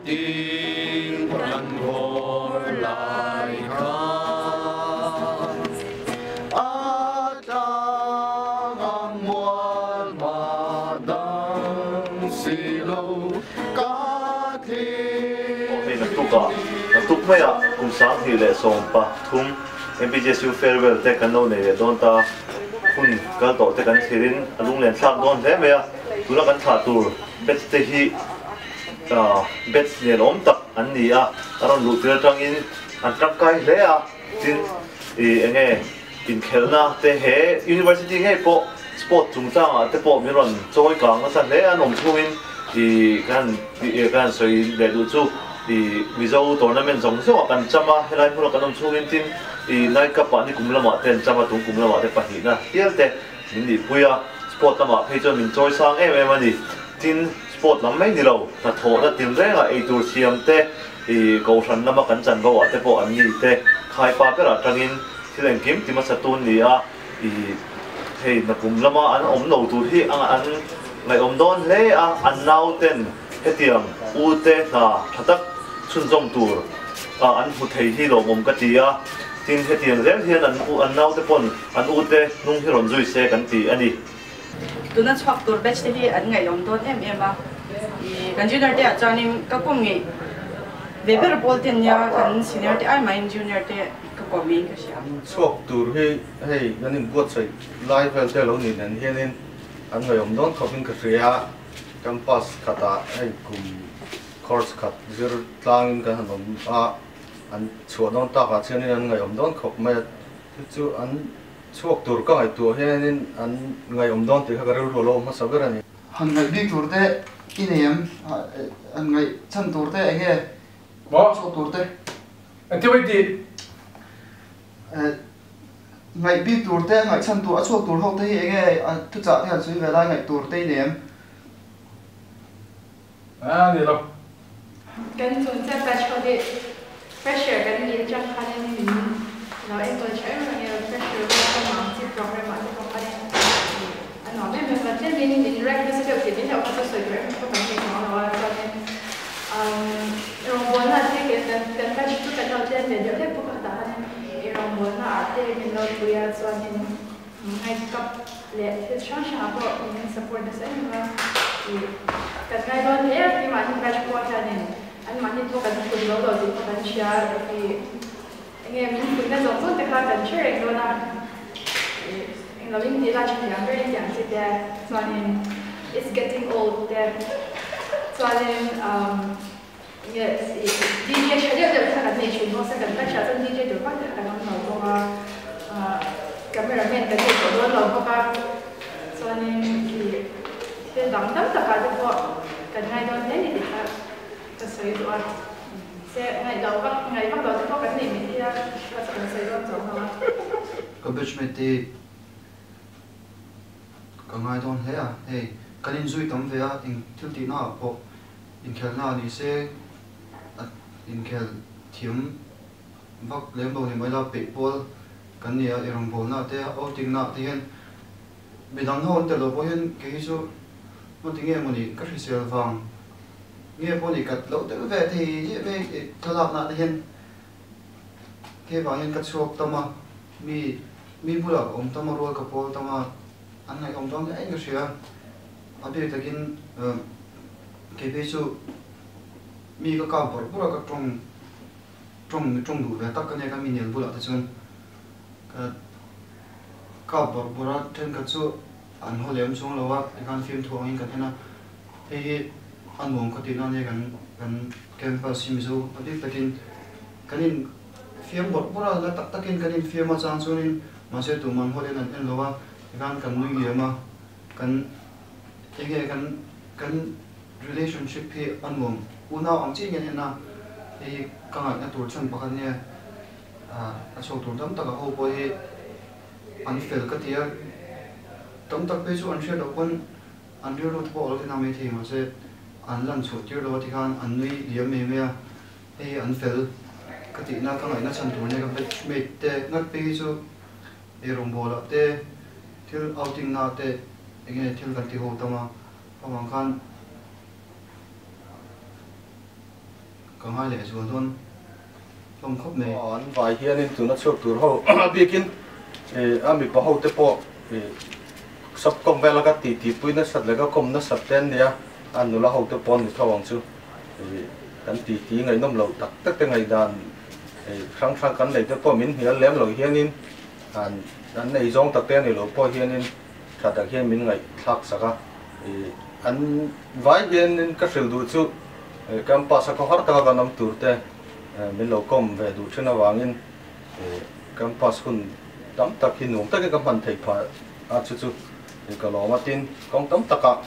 Nitin kan vawr lai kha a tlang ang mual hma dang si lo ka Aw hei naktuk ah naktuk mai ah kum 2013 MPJSU farewell te kan lo nei leh dawn ta hun kal tawh te kan thlir in a lunglen thlak dawn hle mai a tuna kan thlah tur batch te hi Batch nelawm tak an ni a, a rawn luh tir atangin an tangkai hle a, tin ih enge inkhelhna te he University ngei pawh sport chungchangah te pawh min rawn chawi kang nasa hle an awm chungin ih ka han ih ka han sawi leh duh chu ih Mizo tournament zawng zawngah kan cham a, helai hmuna kan awm chungin tin ih Night Cup ah nikum lamah te an cham a, tung kum lamah te pahnihna hial te min nihpui a, sport lamah phei chuan min chawi sang em em a ni, tin. Sport lam mai ni lo, hnathawhna tinrengah eitur siam te, ih kohhran lama kan chanvo ah te pawh an ni te, khaipa berah tangin thil engkim ti hmasa tun ni a, ih hei nakum lama an awm lo tur hi ang an ngaihawm dawn hle a, an nau ten hetiang u te hna tha tak chhunzawm tur ah an hmu thei hi lawmawm ka ti a, tin hetiang zel hian an u an nau te pawn an u te hnung hi rawn zui se kan ti a ni. Tuna chhuak tur batch te hi an ngaihawm dawn em em a, ih kan junior te ah chuanin ka kawm ngeih ve ber pawl te ania kan senior te ai mahin junior te ka kawm in ka hria. Chhuak tur hi hei kan inbuatsaih lai vel te lo nih nen hianin an ngaihawm dawn khawp in ka hria a, campus khatah hei kum course khat zir tlangin kan han awm a, an chhuah dawn takah chuanin an ngaihawm dawn khawp mai a, chu chu an Chhuak tur ka ngaihtuah hianin an ngaihawm dawn tih kha ka rilru a lo awm hmasa ber a ni. Han ngaih bik tur te i nei em? Han ngaih chhan tur te eng nge? Maw? Chhuak tur te. Engtin mai tih? Ngaih bik tur te, ngaih chhan tur, a chhuak tur ho te hi eng nge thuchah te han sawi ve lai ngaih tur te i nei em? A ni lo. Kan chung chiah batch ho hi fresher kan nih atang khanin min lo enkawl tha em em a, fresher work ka mang chi program ah te pawh khanin a nuam em em a, tlemin min rank nasa deuh tih min hlauh kha chu sawi tur em em pawh kan nei chuang lo a, chuanin rawngbawlna te kan kan batch chu kan lo tlem ve deuh hlek bawk a, tah khanin rawngbawlna ah te min lo pui a, chuanin Night cup leh thil hrang hrangah pawh min support nasa em em a, ih kan ngai dawn hle a, keimahni batch pawh hianin anmahni pawh kan phun lo lo tih pawh kan hria, ih enge min phunna zawng zawng te kha kan hre reng dawn a, ih englo in tih la tha thiam ber in tiang chi te chuanin it's getting old te chuanin umm enge ih DJ tha deuh deuh te kha kan nei thin bawk se kan batch ah chuan DJ tur vak te kha kan awm lo bawk a. Camera man kan nei tawh dawn lo bawk a, chuanin ih thil dang tam takah te pawh kan ngai dawn hle ni tih kha ka sawi duh a, se ngaih loh vak ngaih vak loh te pawh kan nei mai thei a, kha chu kan sawi dawn chuang lo a. Ka batchmate te ka ngai dawn hle a, hei kan inzui tam ve a, eng thil tihna ah pawh inkhelhna ni se inkhel thiam Vak lem lo ni mai la, peih pawl kan ni a, i rawngbawlna te, outing-na te hian midang ho an tel lo pawh hian kei hi chu maw ti nge maw ni ka hrisel vang nge pawh ni kat loh tel ve thei diah mai i thlalakna te hian kei vang hian ka chhuak tam a, mi mi bulah ka awm tam a, rual ka pawl tam a, an ngaihawm dawn hle in ka hria, a bik takin kei phei chu mi ka kap bawrh bawrh a ka tawng. Tawng tawng duh ve tak ka nia ka mi nel bulah te chuan ka kap bawrh bawrh a, thenkhat chu an haw lem chuang lo a, tikhan fimthu angin kan en a, hei hi a nuam khaw tihna ania kan kan campus hi Mizo a bik takin kan in fiam bawrh bawrh a, la tak takin kan in fiam a chang chuanin mahse tuman haw len an en lo a, tikhan kan nui liam a, kan enge kan kan relationship hi a nuam unau ang chiah hian en a, hei hi ka ngaihna tur chhan pakhat nia a chhuak tur tam tak a ho pawh hi an fel ka ti a, tam tak phei chu an hriat loh pawn an rilru te pawh a lo ti na mai thei mahse an lan chhuah tir lo a ti khan an nui liam mai mai a, hei hi an fel ka tihna ka ngaihna chhan tur nia ka batchmate te ngat phei hi chu eirawngbawl ah te thil outing na ah te eng nge thil kan ti ho tam a. Avang khan ka ngai leh zual dawn hlawm khawp mai. An vai hianin tuna chhuak tur ho a bikin a mipa ho te pawh sub kawm vela ka ti ti pui nasat leh ka kawm nasat te an nia, a nula ho te pawh an ni tho ang chu. Kan ti ti ngaihnawm loh tak tak te ngaihdan hrang hrang kan nei te pawh min hnial lem lo hianin an an ei zawng tak te a ni lo pawh hianin tha tak hian min ngaihthlak sak a. An vai hianin ka hrilh duh chu campus a khawhar taka kan awm tur te min lo kawm ve duh thin avangin campus hun tam tak hi nuam takin ka hman theih phah a chu chu ka lawm a. Tin, kawng tam takah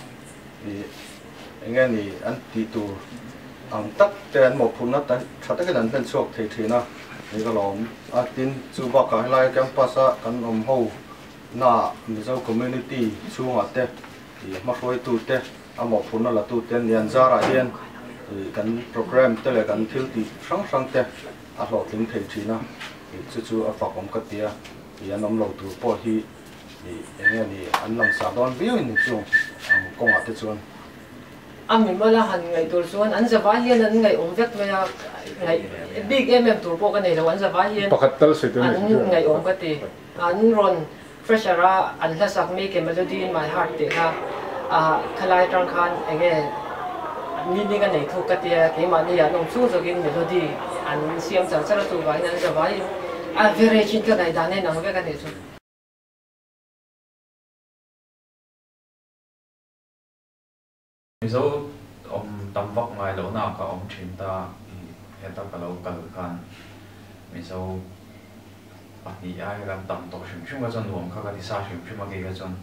eng nge ni an tih tur ang tak te an mawhphurhna tha takin an hlen chhuak thei thin a ni ka lawm a. Tin, chu bakah helai campus a kan awm ho na Mizo community chhungah te hmahruaitu te a mawhphurhna la tu te an ni. An zarah hian kan program te leh kan thil tih hrang hrang te a hlawhtling thei thin a, chu chu a fak awm ka ti a. An awm lo tur pawh hi eng nge ni an langsar dawn viau in chung ang kawngah te chuan. A mimal a han ngaih tur chuan an zavai hian an ngaihawm vek mai a, ngaih bik em em tur pawh ka nei lo, an zavai hian an ngaihawm ka ti. An rawn fresher a, an hlasak Make a Melody in My Heart tih kha khalai atang khan eng nge meaning a nei thuk ka tia, keimahni an awm chung zawkin melody an siam char char a, chuvangin an zavaiin average in ka ngaihdan a inang vek a nih chu. Mizo awm tam vak ngai lohna ah ka awm thin ta i heta ka lo kal khan Mizo pahnih aia kan tam tawh hrim hrim kha chuan nuam kha ka ti sa hrim hrim a kei kha chuan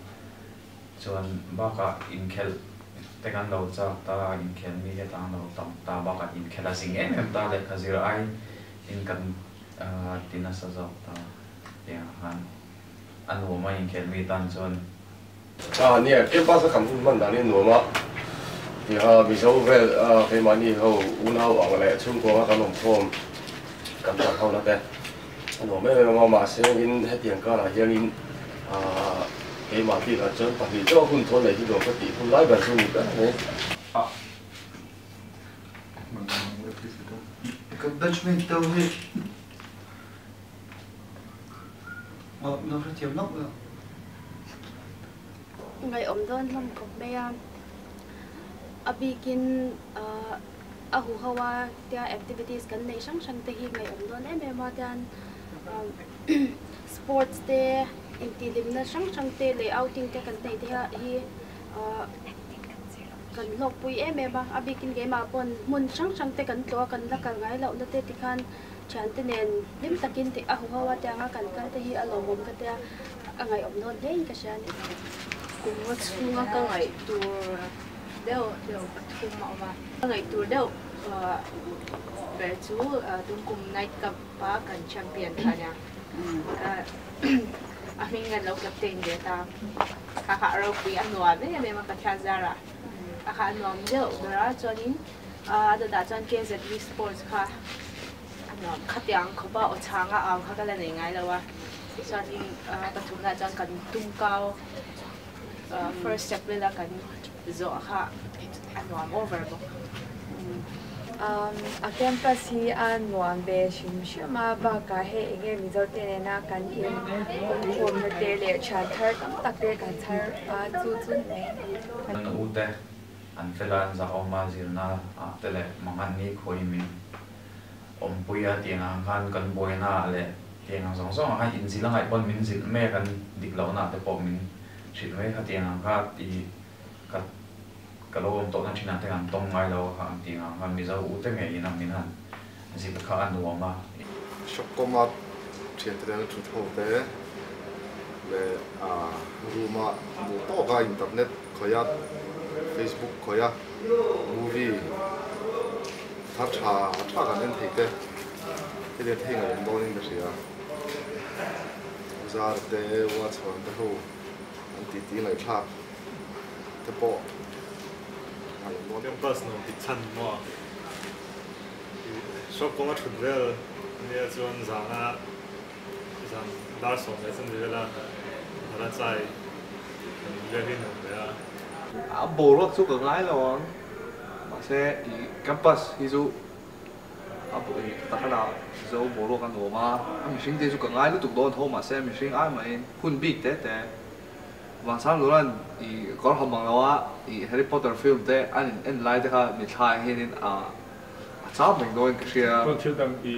chuan bakah inkhelh te kan lo chak ta inkhel mi hetah an lo tam ta bakah inkhelh a zing em em ta lehkha zir ai in kan ti nasa zawk ta tiang khan a nuam a inkhel mi tan chuan. A nia, campus a kan hun hman dan hi nuam a, tiha Mizo vel keimahni ho unau ang leh chhungkuanga kan awm khawm kan tam ho na te a nuam em em a, mahse in hetiang karah hianin keimah bikah chuan pahnih zawk hun thawn neih hi nuam ka tih hun lai ber chu ni ber mai. Ka batchmate deuh hi Lo hrethiam lawk lo. Ngaihawm dawn hlawm khawp mai a, a bikin a huho a tia activities kan neih hrang hrang te hi ngaihawm dawn em em a tian sports te intihhlimna hrang hrang te leh outing te kan neih te hi kan hlawkpui em em a, a bikin keimah pawn hmun hrang hrang te kan tlawh a kan la kal ngai lohna te tikhan Thiante nen hlim takin tih a huho a tianga kan kal te hi a lawmawm ka tia, a ngaihawm dawn hlein ka hria a ni. Kum nga chhunga ka ngaih tur deuh deuh pathum a awm a. Ka ngaih tur deuh ber chu Tungkum Night Cup a kan champion kha a nia. A hming kan lo captain ve ta. Kha kha a ropui a nuam em em a Pathian zarah a kha a nuam deuh ber a chuanin A dawtah chuan KZV Sports kha a nuam khatiang khawp a, aw chhanga au kha ka la nei ngai lo a. Chuanin pathumnaah chuan kan tumkau first chapel a kan zawh kha a nuam over bawk. A campus hi a nuam ve hrim hrim a, bakah hei eng nge Mizo te nena kan in awmkhawmna te leh thian thar tam tak te kan chhar a, chu chu ni mai. Kan ute An fel a, an zahawm a, zirna ah te leh mangan ni khuai min awmpui a tiang ang khan kan buaina ah leh tiang ang zawng zawng ah khan inzilh a ngaih pawn min zilh mai a, kan dik lohna ah te pawh min hrilh mai kha tiang ang kha ti ka ka lo awm tawhna thin ah te kan tawng ngai lo a ang tiang ang khan Mizo u te ngeiin a min han zilh kha a nuam a. Shop kawma thiante nen a thut ho te leh room a duh tawk a internet khawih a, Facebook khawih a, movie thar tha tha kan en thei te heti thei ngaih awm dawnin ka hria. Zar te, Uachhawn te ho an titi ngaihthlak te pawh ngaih awm dawn. Campus nuam ti chhan maw? Shop kawnga thut vel nia chuan zana Zan dar 10 leh vela hara chai kan vel hi nuam ve a. A boruak chu ka ngai lo ang, mahse i campus hi chu A takana zo boruak a nuam a, a mihring te chu ka ngai lutuk dawn tho mahse mihring ai mahin hun bik te te Vansang Duran i kawr ha mang lo a, i Harry Potter film te an in en lai te kha mitthla ah hianin a a cham reng dawn in ka hria. Chuan thil dang i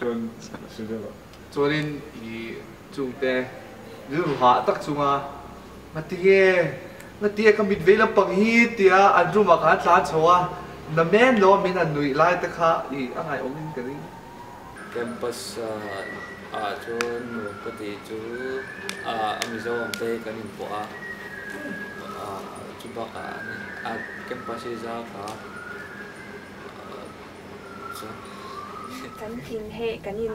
chuan si zel a. Chuanin i chungte rilru hah tak chunga Ngatinge ngatinge ka mit vei lampang hi tia an room ah khan tlan chho a, na men lo a min han nuih lai te kha i a ngaihawm in ka ring. Campus ah chuan nuam ka tih chu a Mizo ang te hi kan inpawh a, chu bakah a campus hi zau tha a. Kan in hei kan in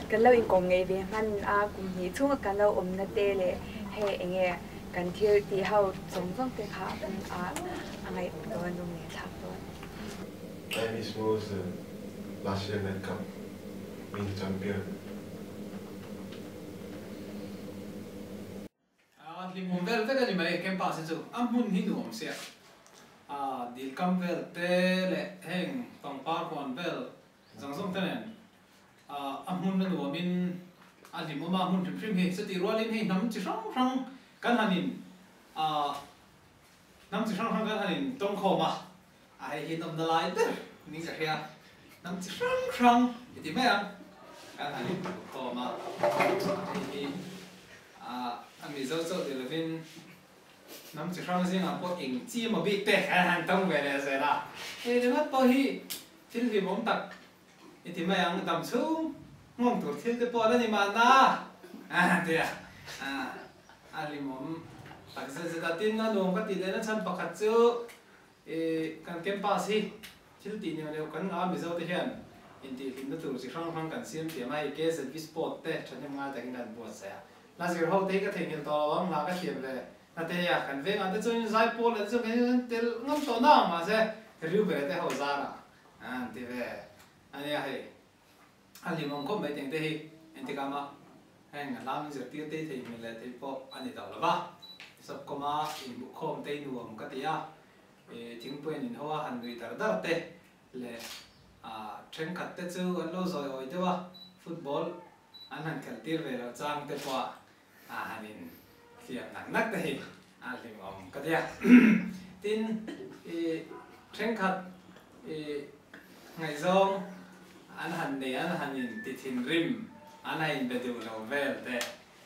kan lo inkawm ngei ve hman a kum hnih chhunga kan lo awmna te leh hei eng nge kan thil tih ho zawng zawng te kha a a ngaihawm dawn lung leh thlak dawn. I miss most the last year Med Cup being champion. A hlimawm vel vek a ni mai campus hi chu a hmun hi nuam sia a dil kam vel te leh heng pangpar huan vel zawng zawng te nen a hmun a nuam in a hlimawm a hmun hrim hrim hi chutih rual in hei hnam chi hrang hrang kan han in hnam chi hrang hrang kan han in tawngkhawm a a hei hi nawmna lai ber ning ka hria hnam chi hrang hrang i ti mai ang kan han in khawm a hei hi a Mizo chauh ni lovin hnam chi hrang zingah pawh eng chi emaw bik te kan han tawng ve leh zel a hei ringawt pawh hi thil hlimawm tak i ti mai ang dam chhung nghawng tur thil te pawh a la ni mahna a ti a a hlimawm tak zet zet a tin a nuam ka tih lehna chhan pakhat chu I kan campus hi thil tih neuh neuh kan ngah a Mizo te hian intihhlimna tur chi hrang hrang kan siam thiam a, hei KZV sport te thahnem ngai takin kan buatsaih a. Hla zir ho te hi ka theihnghilh tawh lo ang, hla ka thiam ve na te a, kan vengah te chuan zai pawl leh te chuan kan tel ngam tawh na ang mahse riu ve te ho zarah an ti ve ania hei. A hlimawm khawp mai teng te hi engtikah mah heng a hla min zirtir tei thei hmel leh thei pawh a ni tawh lo va. Sawpkawma inhmuh khawm tei nuam ka ti a, thingpui an inho a, han nui dar dar te leh thenkhat te chu an lo zawi awi deuh a, football an han khelh tir ve loh chang te pawh a han in hliam nak nak te hi a hlimawm ka ti a. Tin, thenkhat Ngaihzawng an han nei, an han in ti thinrim, an han in be duh lo vel te,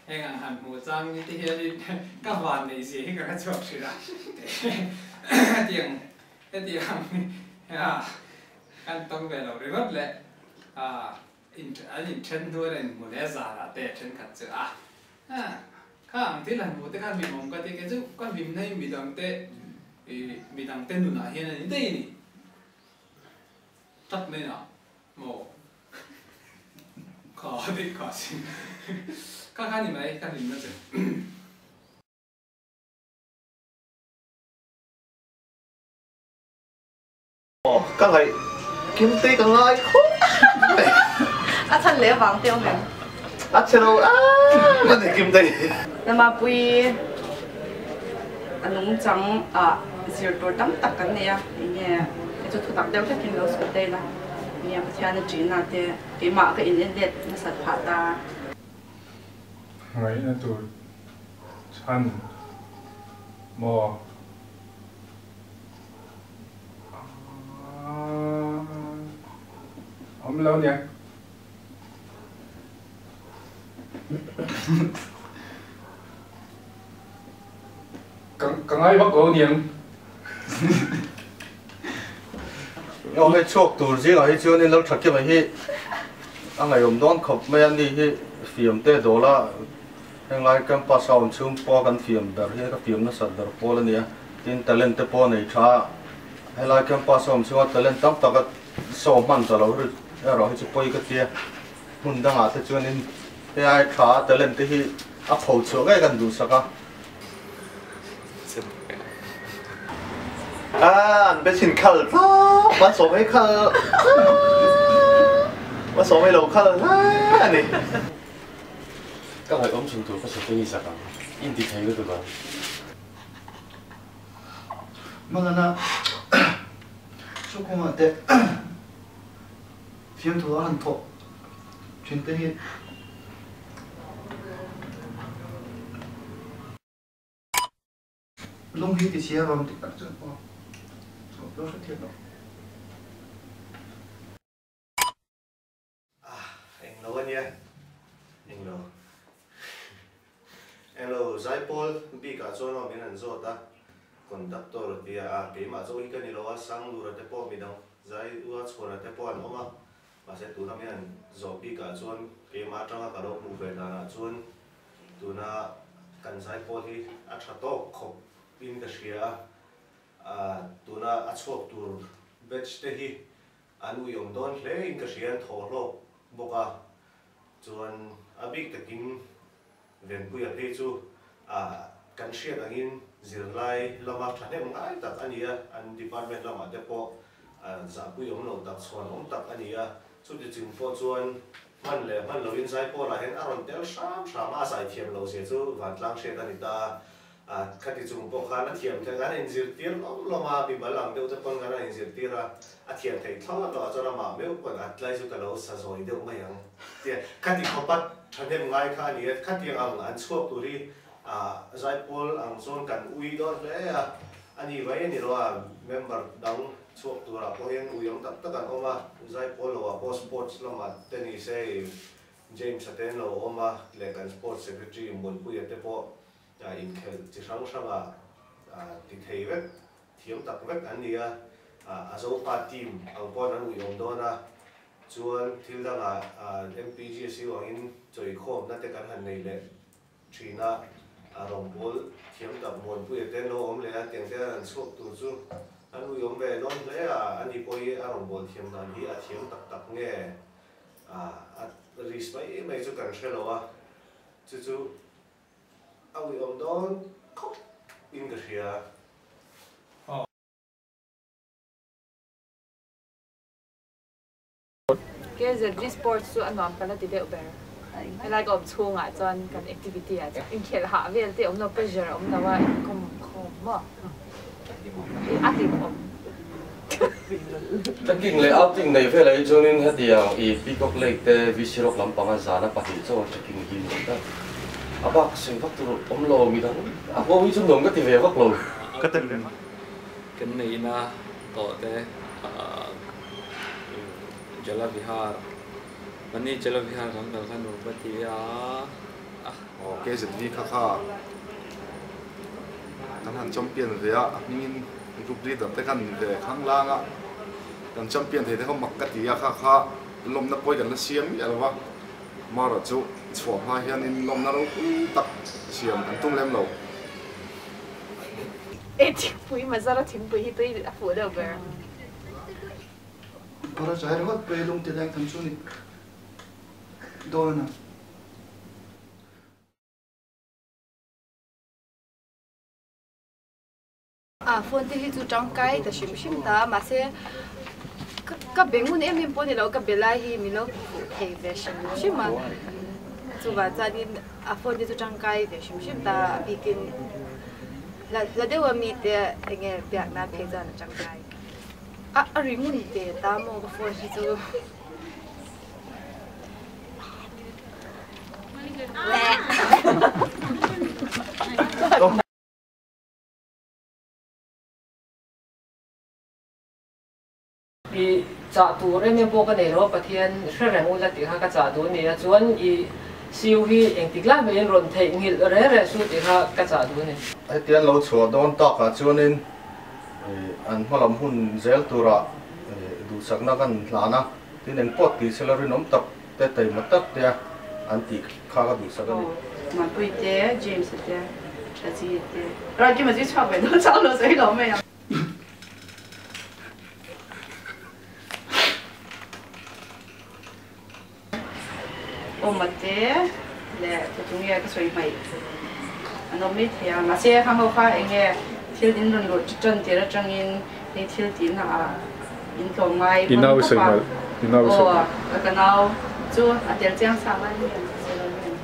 heng ang han hmuh chang ni te hianin ka van neih zia hi ka hre chhuak thin a, hetiang hetiang a kan tawng ve lo ringawt leh an in then hnu an in hmu leh zanah te thenkhat chu a kha ang thil han hmuh te khan hlimawm ka ti kei chu ka hlimna hi midangte midangte nunah hian a ni daih a ni. Tak mai na maw kha dik kha sin kha kha ni mai ka hlim na che. Ka ngaih kim te ka ngai khawp mai. A chhan leh avang te awm em? A chhe lo em a ni kim te. Namapui a nungchang ah zir tur tam tak kan nei a, enge hei chu thutak deuh hlekin lo sawi daih la, enge Pathian a ṭihna te keimah ka in en let nasat phah ta. Ngaihna tur chhan maw? Awm lo nia. Ka ngai vak lo niang. Aw hei chhuak tur zingah hi chuanin lo tha kima hi a ngaihawm dawn khawp mai a ni hi fiam te dawl a henglai campus a awm chhung pawh kan fiam ber hi ka fiam nasat ber pawl a ni a tin talent te pawh a nei tha a helai campus a awm chhunga talent tam tak a saw hman ta lo erawh hi chu pawi ka tia. Hmun dangah te chuanin hei ai tha a talent te hi a pho chhuah ngei kan duhsak a. A an be chhin khal tlak ma sawm ei khal ma sawm ei lo khal hle a ni. Ka ngaihawm chhun tur ka sawi te ni sak ang in ti thei lutuk ang. Malana Chukuma te fiamthu a han thawh thin te hi. Lung hi tichhia rawm dik tak chuan aw chhuah pawh hrethiam lo. Englo a nia, englo. Englo, Zaipawl bikah chuan aw min han zawt a, conductor tia a, keimah zawk hi ka ni lo a, Sanglura te pawh midang zai ua chhuana te pawh an awm a, mahse tuna min han zawh bikah chuan keimah atanga ka lo hmuh ve danah chuan tuna kan Zaipawl hi a tha tawk khawp in ka hria a, tuna a chhuak tur batch te hi An uiawm dawn hle in ka hria an thaw hlawk bawk a, chuan a bik takin Venpuia phei chu ah kan hriat angin zirlai lama thahnem ngai tak a ni a, an department lamah te pawh zahpui awm lo tak chhuan awm tak a ni a, chuti chung pawh chuan hman leh hman loin Zaipawl ah hian a rawn tel hram hram a, a zaithiam lo zia chu vantlang hriat a ni ta a. A, khati chung pawh khan a thiam theih an inzirtir lawm lawm a, mimal ang deuh te pawn kan han inzirtir a, a thiam theih thlawt lo ah chuan amah meuh pawn a tlai chu ka lo sa zawi deuh mai ang tia khati khawpa thahnem ngai kha a ni a, khatiang ang an chhuak tur hi a Zaipawl ang chuan kan ui dawn hle a, a ni mai a ni lo a, member dang chhuak turah pawh hian ui awm tak tak an awm a, Zaipawl lo ah pawh sports lamah te ni se James-a te an lo awm a leh kan sports secretary Muanpuia te pawh Inkhelh chi hrang hranga ti thei vek, thiam tak vek an ni a, a Zopa team ang paw'n an uiawm dawn a, chuan thil dangah MPGSU angin chawikhawmna te kan han nei leh thin a, rawngbâwl thiam tak Muanpuia te an lo awm leh a, tiang te an han chhuak tur chu an uiawm ve dawn hle a, ani pawh hi a rawngbâwl thiam dan hi a thiam tak tak nge a risk mai mai chu kan hre lo a, chu chu. A uiawm dawn khawp in ka hria. KZG Sports chu a nuam ka la ti deuh ber. Helai ka awm chhungah chuan kan activity ah chuan inkhelh hah vel te awm lo, pressure a awm lo a, inkawm khawm maw? A hlimawm. Trekking leh outing nei velah hi chuanin hetiang i Peacock Lake te VC Rock lampanga zana pahnih chaw trekking hi nuam tak. A bak sawi vak tur awm lo midang a huam hi chu nuam ka ti ve vak lo. Ka tel ve mai. Kan neihna tawh te Jala Vihar Mahni Jala Vihar kan kal kha nuam ka ti a. Aw KZV kha kha kan han champion ve a, a hmingin group leader te khan ve khanglang a, kan champion thei te kha mak ka ti a, kha kha lawmna pawi kan la siam miah lo va, Mara chu chhuah hma hianin lawmna ropui tak siam kan tum lem lo. E thingpui mazara thingpui hi tui a fuh deuh ber. Para chai ringawt pawh i lung ti leng tham chu ni dawn a. A phone te hi chu tangkai ta hrim hrim ta mahse ka be ngun em em pawh ni lo ka be lai hi min lo fuh thei ve hrim hrim a chuvang chuanin a phone te chu tangkai ve hrim hrim ta a bikin hla deuh a mite enge biak nan phei chuan a tangkai a a ri ngun ve ta maw ka phone hi chu. I chah tur em em pawh ka nei lo a, Pathian hre reng ula tih kha ka chah duh a ni a, chuan i siu hi engtik lai maiin rawn theihnghilh reng reng su tih kha ka chah duh a ni. Hetiang lo chhuah dawn takah chuanin an hmalam hun zel turah duhsakna kan hlan a, tin engpawh tih sela rinawm tak te taima tak te a an tih kha ka duhsak a ni. Muanpui te, James a te, Thazi a te. Ralkim a zui chhuak ve dawn chang lo sawi lo mai ang. Awma te leh tu nge ka sawi hmaih an awm mai thei a, mahse khang ho kha eng nge thil in rawn luh tan tir atangin hei thil tihna ah in tlawm ngai pawn khawp a, aw ka nau chu a tel chiang sa mai mai ang che lo hian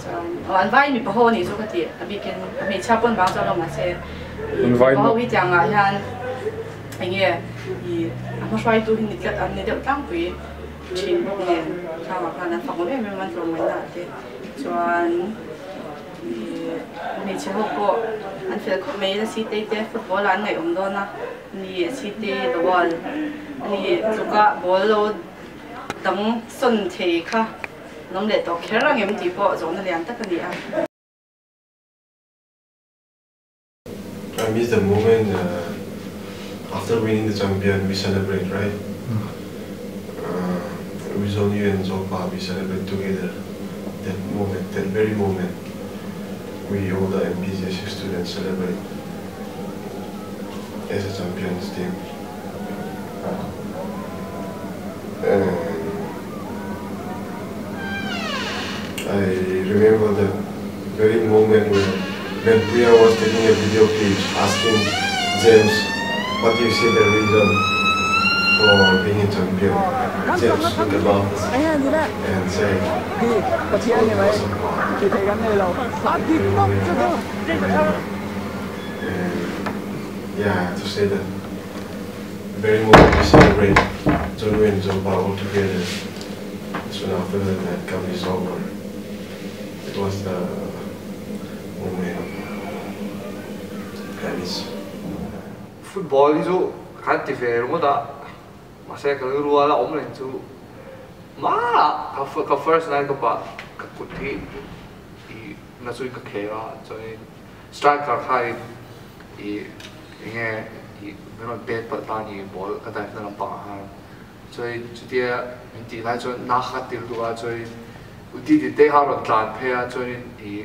chuan aw an vai mipa ho anih chu ka ti a bikin hmeichhia pawn vang chuan lo mahse mipa ho hi tiang ah hian. Enge i a hmahruaitu hi ni tlat an ni deuh tlangpui thin bawk nen thlamah khan an fak awm em em a an tlawmngaihna ah te chuan i hmeichhe ho pawh an fel khawp mai la Sitei te football ah an ngaihawm dawn a ni Sitei the wall ani tluka ball lo dang sawn thei kha an awm leh tawh kher ang em tih pawh zawhna lian tak a ni a. I miss the moment uh, after winning the champion, we celebrate, right? Uh, with Zonu and Zopa, we celebrate together. That moment, that very moment, we all the MPJSU students celebrate as a champions team. And I remember the very moment when Priya was taking a video clip asking James, what do you see the reason for being a champion? James looked above and said, And yeah, to say that very moment we celebrate Zonu and Zopa all together. Soon after the night cup is over. It was the moment I miss. Football hi chu kan ti ve ringawt a, mahse ka rilru a la awm reng chu mah ka first night cup ah ka kut hi i na chuin ka khel a, chuanin striker khain i enge i min rawn pet palh ta a ni ball ka dive na lampang ah khan chuanin chutia min tih lai chuan na kha ka ti lutuk a chuanin uti ti te kha a rawn tlan phei a chuanin i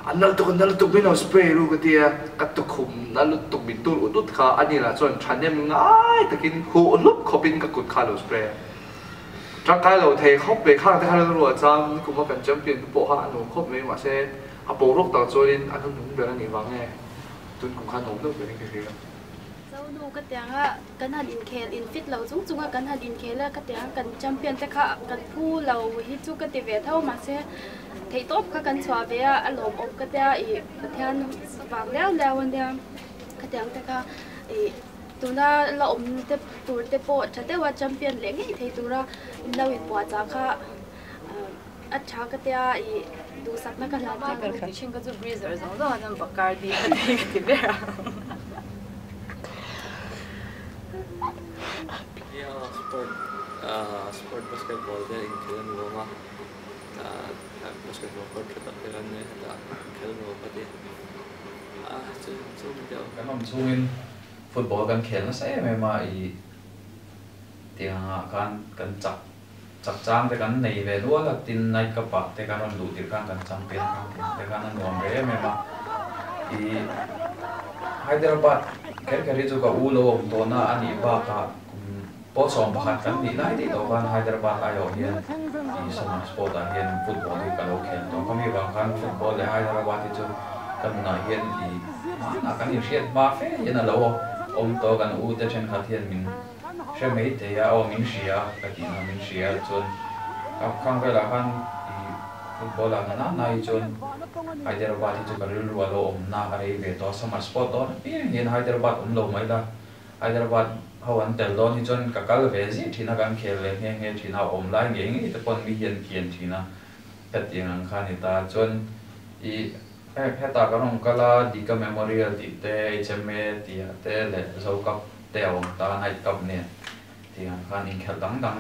A nal tuk, a nal tuk min lo spray ru ka ti a, ka tukhum nal lutuk min tur ut ut kha a ni lah chuan thahnem ngai takin huh hlup khawpin ka kut kha a lo spray a. Tangkai lo thei khawp mai khang te kha rilru a cham, nikum a kan champion te pawh kha a nuam khawp mai mahse a boruak tak chuanin a hnuhnung ber a nih vang nge tun kum kha nuam deuh berin ka hria. Zonu ka tianga kan han inkhel in fit lo chung chunga kan han inkhel a ka tianga kan champion te kha kan phu lo hi chu ka ti ve tho mahse theihtawp kha kan chhuah ve a a lawmawm ka tia ih Pathian vang liau liau ania ka tiang te kha ih tuna la awm te tur te pawh tha deuha champion leh ngei thei tura in lo inpuahchah kha a tha ka tia ih duhsakna ka hlan a. Ka tih thin ka chu breezer zawng zawng an Bacardi ka ti ka ti ber a. Nia sport sport basketball te inkhel a nuam a basketball court tha tak te kan nei hetah inkhel a nuam ka ti a chu chu ni deuh. Kan awm chungin football kan khel nasa em em a i tiang ah khan kan chak Chak chang te kan nei ve lual a, tin night cup ah te kan rawn luh tirh khan kan champion khan tih te khan a nuam ve em em a. I Hyderabad kher kher hi chu ka u lo awm tawhna a nih bakah kum pawl 11 kan nih lai daih tawh khan Hyderabad aiawh hian i summer sport ah hian football hi ka lo khel tawh. Khami vang khan football leh Hyderabad hi chu ka nunah hian i hmanah kan inhriat hma fe hian a lo awm tawh kan u te thenkhat hian min Hre mai thei a, aw min hria ka tih na min hria chuan ka khang velah khan i football ah na na hi chuan Hyderabad hi chu ka rilru a lo awm na a rei ve tawh a, summer sport dawn apiang hian Hyderabad awm lo mai la, Hyderabad ho an tel dawn hi chuan ka kal ve zih thin a, kan khel ve nghe nghe thin a, awm lai ngei ngei te pawn mi hian kian thin a ka tih ang kha a ni ta chuan i hetah kan rawn kal a Dika Memorial tih te HMA tih ah te leh Zo Cup te a awm ta, night cup nen tih ang khan inkhelh dang dang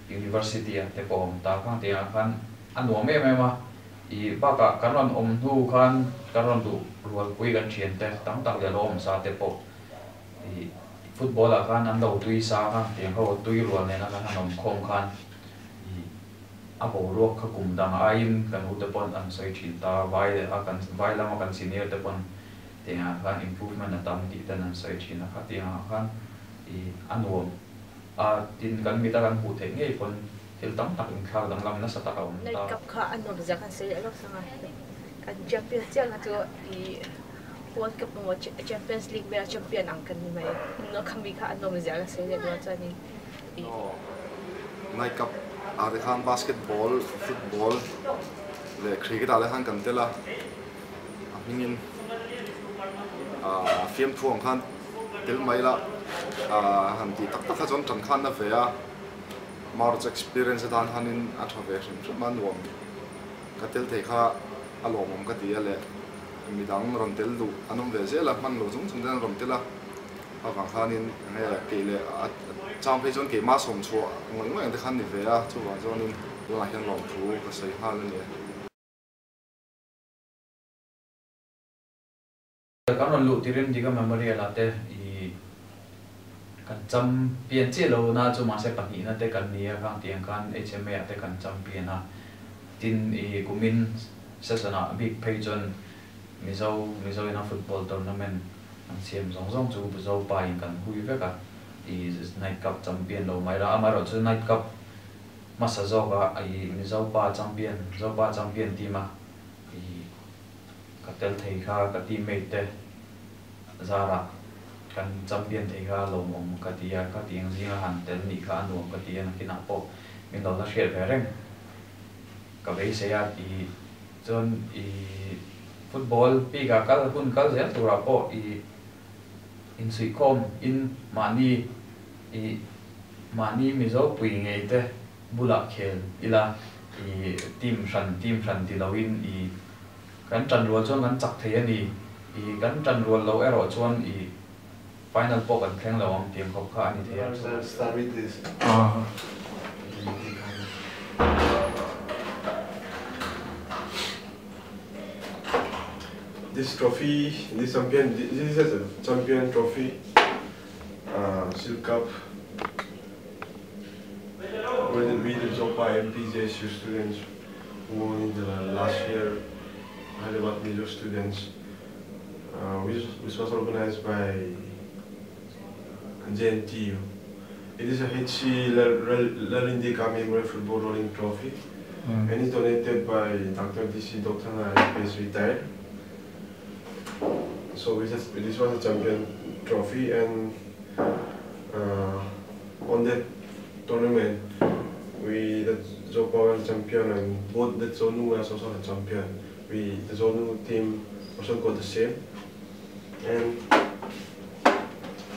University ah te pawh a awm ta khang tih ang khan a nuam em em a, ih bakah kan rawn awm hnu khan kan rawn duh rualpui kan thian te tam tak leh lo awm sa te pawh ih football ah khan an lo tui sa kha tiang ho tui rual nena kan han awm khawm khan ih a boruak kha kum dang aiin kan u te pawn an sawi thin ta, vai leh a kan vai lama kan senior te pawn Tiangah khan improvement a tam tih ten an sawi thin a kha tiangah khan i a nuam a tin kan mit a kan hmuh theih ngei pawn thil tam tak inthlak danglam nasa tak a awm ta. Night cup kha a nuam zia khan sawi leh lawk sang a, kan champion chiah kha chu i World Cup emaw Champions League vela champion ang kan ni mai a khami kha a nuam zia ka sawi leh dawn chuanin i. Night cup ah te khan basketball, football leh cricket ah te khan kan tel a. A hmingin fiamthu ang khan tel mai la Han tih tak tak kha chuan tan khan na ve a, March experience atan khanin a tha ve hrim hrim a, nuam ka tel thei kha a lawmawm ka ti a leh midang rawn tel duh an awm ve zel a, hman lo chung chung ten an rawn tel a, avang khanin enge kei leh a chang phei chuan keimah sawm chhuah ngawih ngawih ang te khan ni ve a, chuvang chuanin tunah hian lawmthu ka sawi nghal a ni e. Kan rawn luh tirin Diga Memorial ah te i kan champion chiah lo na chu mahse pahnihna te kan ni a, khang tiang khan HMA ah te kan champion a, tin i kumin session ah bik phei chuan Mizo Mizo ina football tournament an siam zawng zawng chu Mizo pa in kan hui vek a, i Night Cup champion lo mai la, amaherawh chu Night Cup hmasa zawk ah i Mizo pa champion Mizo pa champion team a i Ka tel thei kha ka teammate te zarah kan champion thei kha lawmawm ka ti a, ka ti ang zinga han tel nih kha a nuam ka ti a, nakinah pawh min lo la hriat ve reng ka beisei a ti chuan i football bikah kal hun kal zel turah pawh i insuihkhawm in mahni i mahni Mizo pui ngei te bulah khel ila i team hran team hran ti loin i kan tan rual chuan kan chak thei a ni, i kan tan rual loh erawh chuan i final pawh kan thleng lo ang tiang khawp kha a ni thei a. This trophy, this champion, this is a champion trophy, uh, Silk Cup. When we the Zopa MPJSU students won in the last year Hyderabad Mizo students, uh, which, which was organized by JNTU. It is a HC Lalindika Memorial Football Rolling Trophy mm. and is donated by Dr. DC Dr. is retired. So this, is, this was a champion trophy and uh, on that tournament we the Zopa was champion and both the Zonu was also the champion. We the Zonu team also got the same. And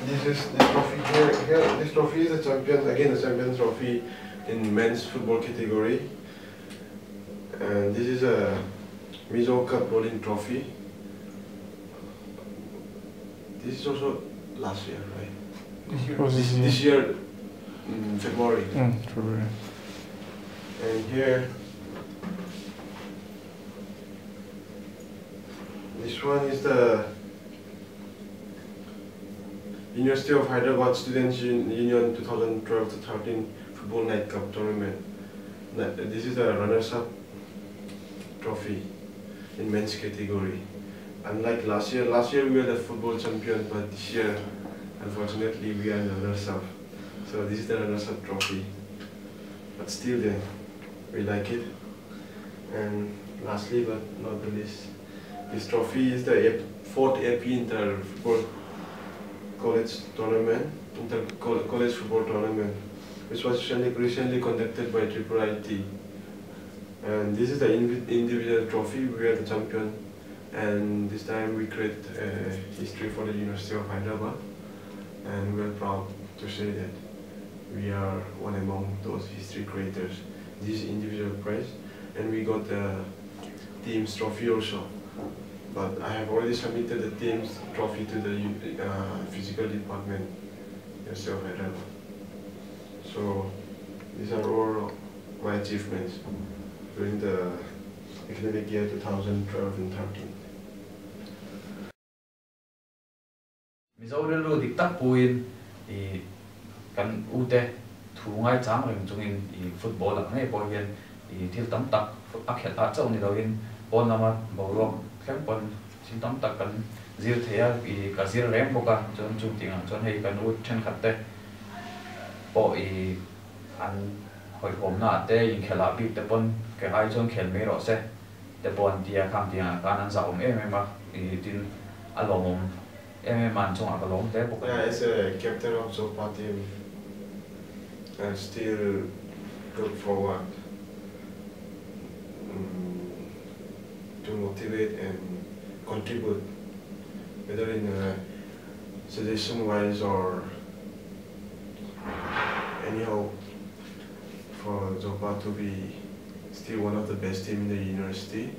this is this trophy here, here this trophy is the champion again the champion trophy in men's football category. And this is a Mizo Cup rolling trophy. This is also last year, right? This year. This, this year, mm, February. Mm, February. And here, this one is the University of Hyderabad Students Union 2012 to 13 Football Night Cup Tournament. This is the runners-up trophy in men's category. Unlike last year, last year we were the football champion, but this year, unfortunately, we are the runners-up. So this is the runners-up trophy. But still then, we like it. And lastly, but not the least, this trophy is the fourth AP Inter Football College Tournament, Inter College Football Tournament, which was recently, recently conducted by Triple IT. And this is the individual trophy, we are the champion. And this time we create a history for the University of Hyderabad. And we are proud to say that we are one among those history creators. This individual prize, and we got the team's trophy also. But I have already submitted the team's trophy to the uh, physical department, University of Hyderabad. So these are all my achievements during the academic year 2012 and 13. Mizo rilru dik tak puin i kan ute thu ngai chang reng chungin i football ah ngei pawh hian i thil tam tak a khelh ah chauh ni loin pawn lama boruak thleng pawn thil tam tak kan zir thei a i ka zir reng bawk a chuan chung tingah chuan hei kan u thenkhat te pawh i an hawihhawmna ah te inkhelh ah bik te pawn ke ai chuan khel mai rawh se te pawh an ti a khang tingah khan an zahawm em em a i tin a lawmawm em em a an chungah ka lawm hle bawk a ni. Yeah, as a captain of Zopa team, I still look forward um, to motivate and contribute, whether in a suggestion wise or anyhow for Zopa to be still one of the best team in the university.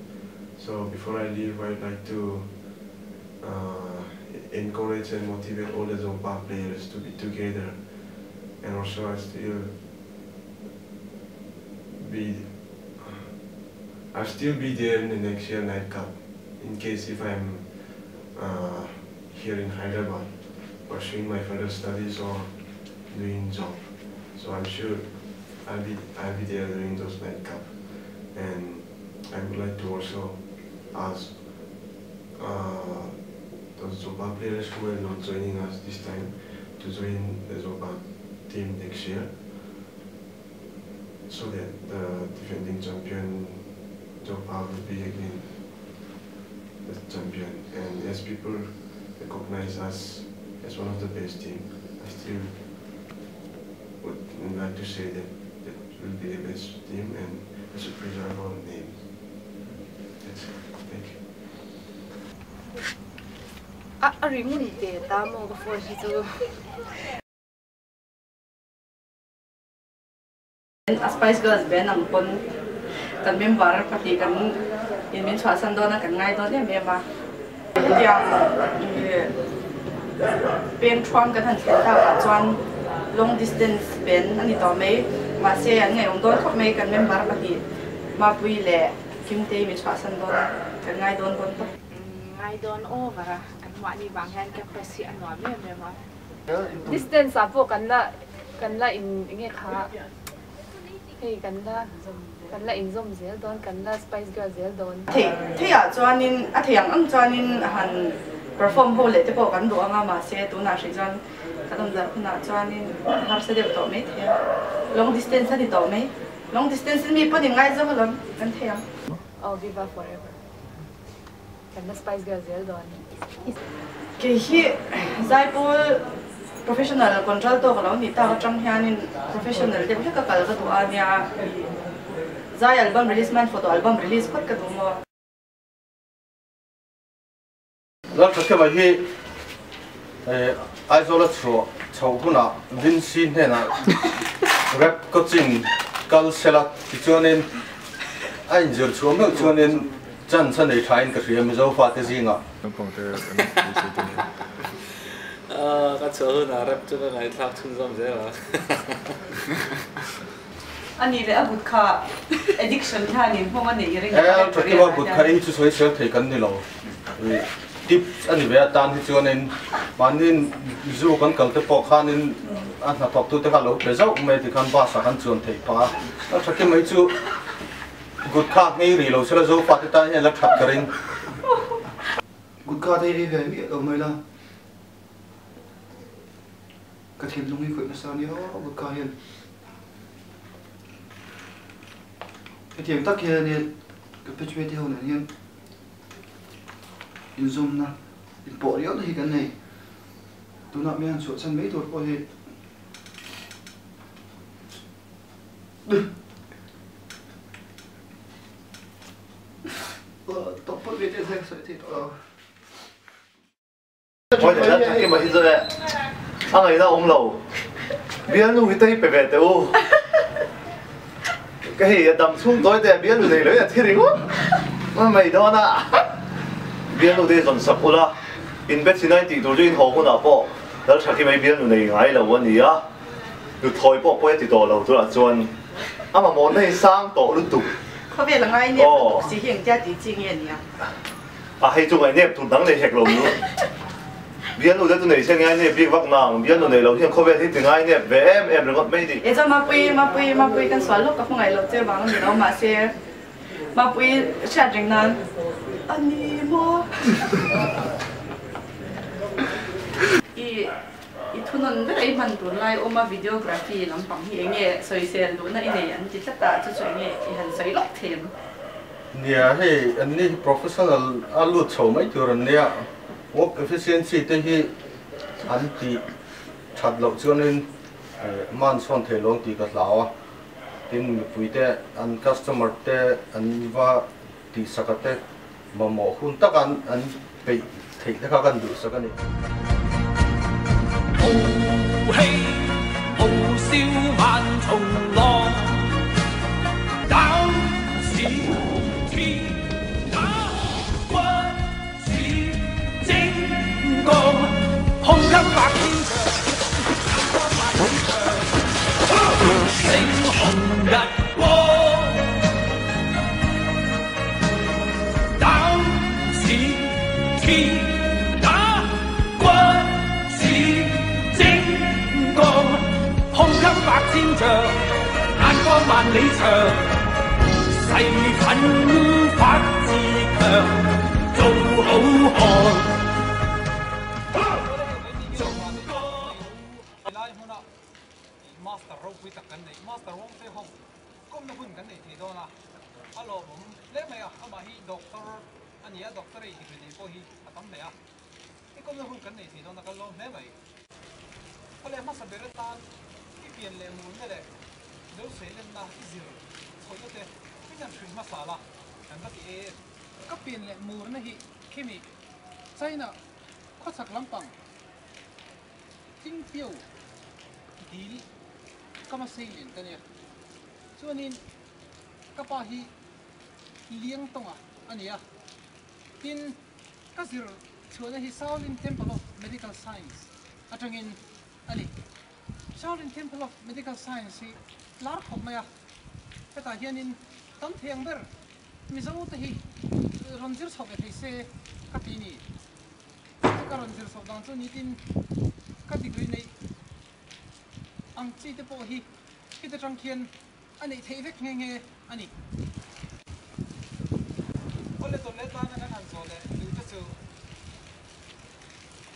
So before I leave, I'd like to encourage and motivate all the Zopa players to be together, and also I'll still be there in the next year Night Cup, in case if I'm here in Hyderabad pursuing my further studies or doing job. So I'm sure I'll be there during those Night Cup. And I would like to also ask those Zopa players who are not joining us this time to join the Zopa team next year, so that the defending champion Zopa will be again the champion. And as people recognize us as one of the best team, I still would like to say that that will be the best team and we should preserve our name. That's it. Thank you. A ring te ta mo ka phone hi chu. A Spice Girls band ang pon kan member pati kan in min chwa san do na kan ngai do ne me ma. Tiang pen thuang kan han thlen ta ka chuan long distance pen ani to mai ma se an ngai om don khop mai kan member pati ma pui le kim te mi chwa san don kan ngai don bon to ngai don over an ma ni bang han campus hi anwa me me ma distance a po kan la in nge kha hei kan la in zom zel don kan la Spice Girl zel don the the a chuanin a thiang ang chuanin han perform ho le te po kan du anga ma se tu na hri chuan kan dar khuna chuanin har se deuh to mai the long distance ani to mai long distance mi pon ngai zo holom kan thiang oh viva forever kan la Spice Girl zel don ke hi zaipol professional control to lo ni ta tang hianin professional de ka kal ka tu ania zai album release man photo album release phot ka du mo la thake ma hi aizola chu chho huna vinci hne na rap coaching kal sela ti chuanin a injur chu meu chuanin chan chan ei thain ka hria mi zo fa te zinga ka chu na rap chu ka ngai thlak chun zam zela ani le a gut kha addiction thanin hong ani ring e thake ma gut kha ei chu soi sel thei kan ni lo tips ani ve tan hi chuanin manin zu kan kal te pawh khanin a hna thawk tu te kha lo pe zauh mai ti khan bus ah kan chuan thei pa a thake mai chu gut kha ngei ri lo sela zo pa te tan hian la that ka ring gut kha te ri ve mi lo mai la ka thin lungi khoi na sa ni ho gut kha hian cái thiam tak hian ni ka pe chwe te ho na hian in zoom na in po riau hi kan nei tuna mi han chu chan mai tur pawh hi top pawh ve te thek soi thei tawh lo Ôi để đất khi mà in rồi ăn ấy ra ông lầu biết nu cái tây về về tiêu cái gì đầm xuống tối thì biết nu này lấy là thiết đi quá mà mày đó nè biết nu đây dọn sập ula in bet sinai thì tổ chức hồ cũng đã bỏ đó là khi mấy biết nu này ngay là vấn đề á được thôi bỏ quay thì tổ lầu tôi là chuẩn à mà món này sang tổ luôn tục có vẻ là ngay nè chỉ hiện ra thì chỉ nghe nhỉ à hay chung này nè tụt nắng này hẹt lồng nữa biết nu đây tụi này xem ngay nè biết vắc nàng biết nu này lâu hiện có vẻ thì từ ngay nè về em đừng có mấy đi ê cho ma pui kan xóa lúc các ngày lâu chơi bằng gì đâu mà xe ma pui sát rình nan anh mo i thunon ber ei man tur lai oma videography lampang hi enge soisel lu na inei an ti tlata chu chu enge i han soi lok them nia hei an ni professional a lu chho mai tur an nia work efficiency te hi an ti that lo chuanin man son thei long ti ka hlawa tin mi pui te an customer te an va ti sakate ma mo hun tak an an pe thei te kha kan du sakani. Oh hey, oh. 笑萬重浪。膽似鐵打，骨似精鋼，胸襟百千丈，星紅日光。膽似鐵打，骨似精鋼，胸襟百千丈，眼光萬里長，誓奮發自強，做好漢。 Master ro pui tak kan nei master wong fe hong kom na hun kan nei thei dawn a a lawm awm hle mai a amah hi doctor a ni a doctor ei degree nei pawh hi a tam mai a i kom na hun kan nei thei dawn a kan lawm hle mai awle hmasa ber atan i pian leh mur na leh lo sei lenna i zir chhoihna te min han hrilh hmasa la kan va ti em ka pian leh mur na hi khimi China khawchhak lampang Tingpiau dil ka ma sei len ka nia chuanin ka pa hi liang tawnga a ni a tin ka zir chhuahna hi Shaolin Temple of Medical Science atangin a ni Shaolin Temple of Medical Science hi lar khawp mai a hetah hianin tam thei ang ber Mizo te hi rawn zir chhoh ve thei se ka ti ni chu ka rawn zir chhoh dang chu nitin ka degree neih ang chi te pawh hi khit atang khian a neih theih vek nghe nghe a ni. Awle tawlh leh tana kan han zawh leh duh te chu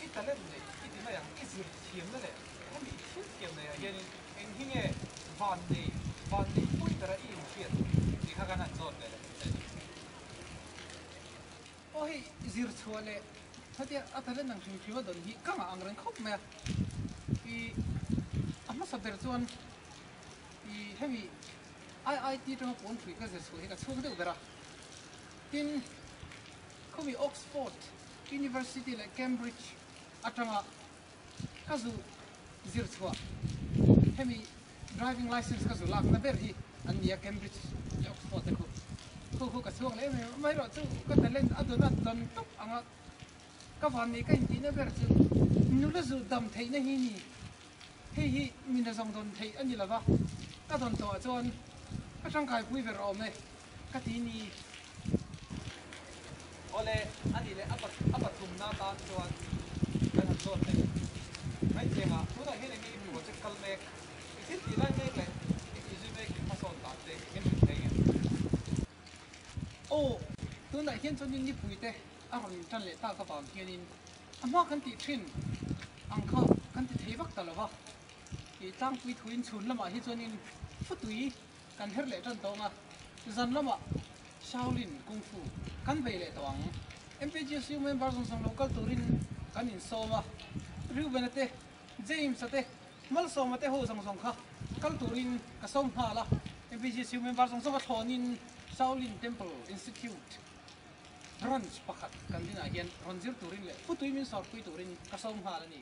i talent nei i ti mai ang, i zir thiamna leh hemi i thil thiam neiah hianin eng hi nge van nei, van neih pui bera i inhriat tih kha kan han zawt ve leh duh te a ni. Aw hei zir chhuah leh hetia a talent ang hrim hrim a dawn hi ka ngah ang reng khawp mai a, i a hmasa ber chuan i hemi IIT atanga pawn hrui ka zir chhuah hi ka chhuak deuh ber a, tin khawmi Oxford University leh Cambridge atanga ka zu zir chhuah hemi driving licence ka zu lakna ber hi an ni a Cambridge leh Oxford te khu khu khu ka chhuak leh em em a, amaherawhchu ka talent a dawn a dawn tawp anga ka van nei ka intihna ber chu nula zu dam theihna hi ni hei hi mina zawng dawn theih a ni lova ka dawn tawhah chuan ka tangkaipui ber awm e ka ti ni. Awle, a nih leh a pathumna atan chuan kan han zawt leh mai chiang a, tunah hian enge i project kal mek, i thil tih lai mek leh i tih zui mek in hmasawn dan te min hrilh thei nge? Aw, tunah hian chuan in nipui te a rawn intan leh tak avang hianin a hma kan tih thin ang kha kan ti thei vak ta lo va, i tlangpui thuin chhun lamah hi chuanin futui kan her leh tan tawng a, zan lamah Shaolin Kung Fu kan bei leh tawh ang. MPGSU member zawng zawng lo kal turin kan insawm a, Reuben-a te, James-a te, Malsawma te ho zawng zawng kha kal turin ka sawm nghal a. MPGSU member zawng zawng a thlawnin Shaolin Temple Institute branch pakhat kan dinah hian rawn zir turin leh futui min sawrpui turin ka sawm nghal a ni.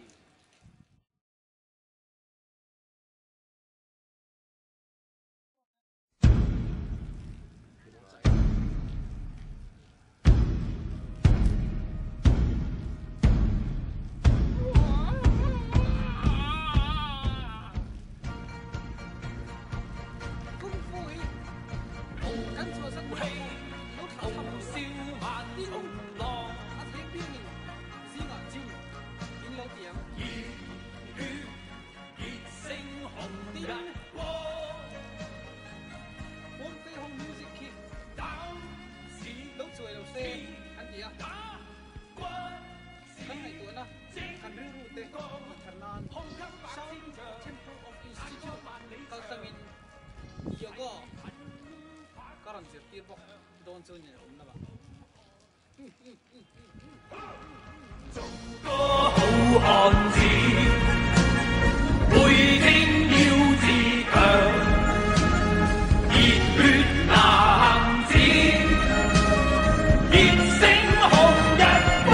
做個好漢子，每天要自強，熱血男子，熱星紅日光。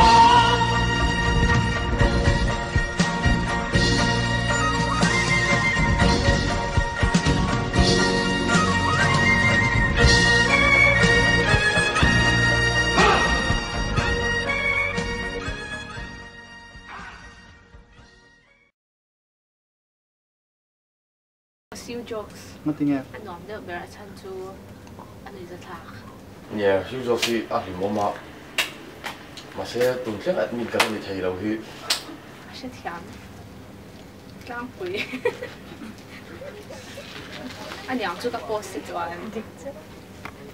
Siu Jokes. Ngati nge? A nuam deuh ber a chhan chu a nuihzathlak. Nia, Siu Jokes hi a hlimawm a, mahse tun thleng admin kan ni thei lo hi. A hrethiam tlangpui a niang chu ka post hi chuan a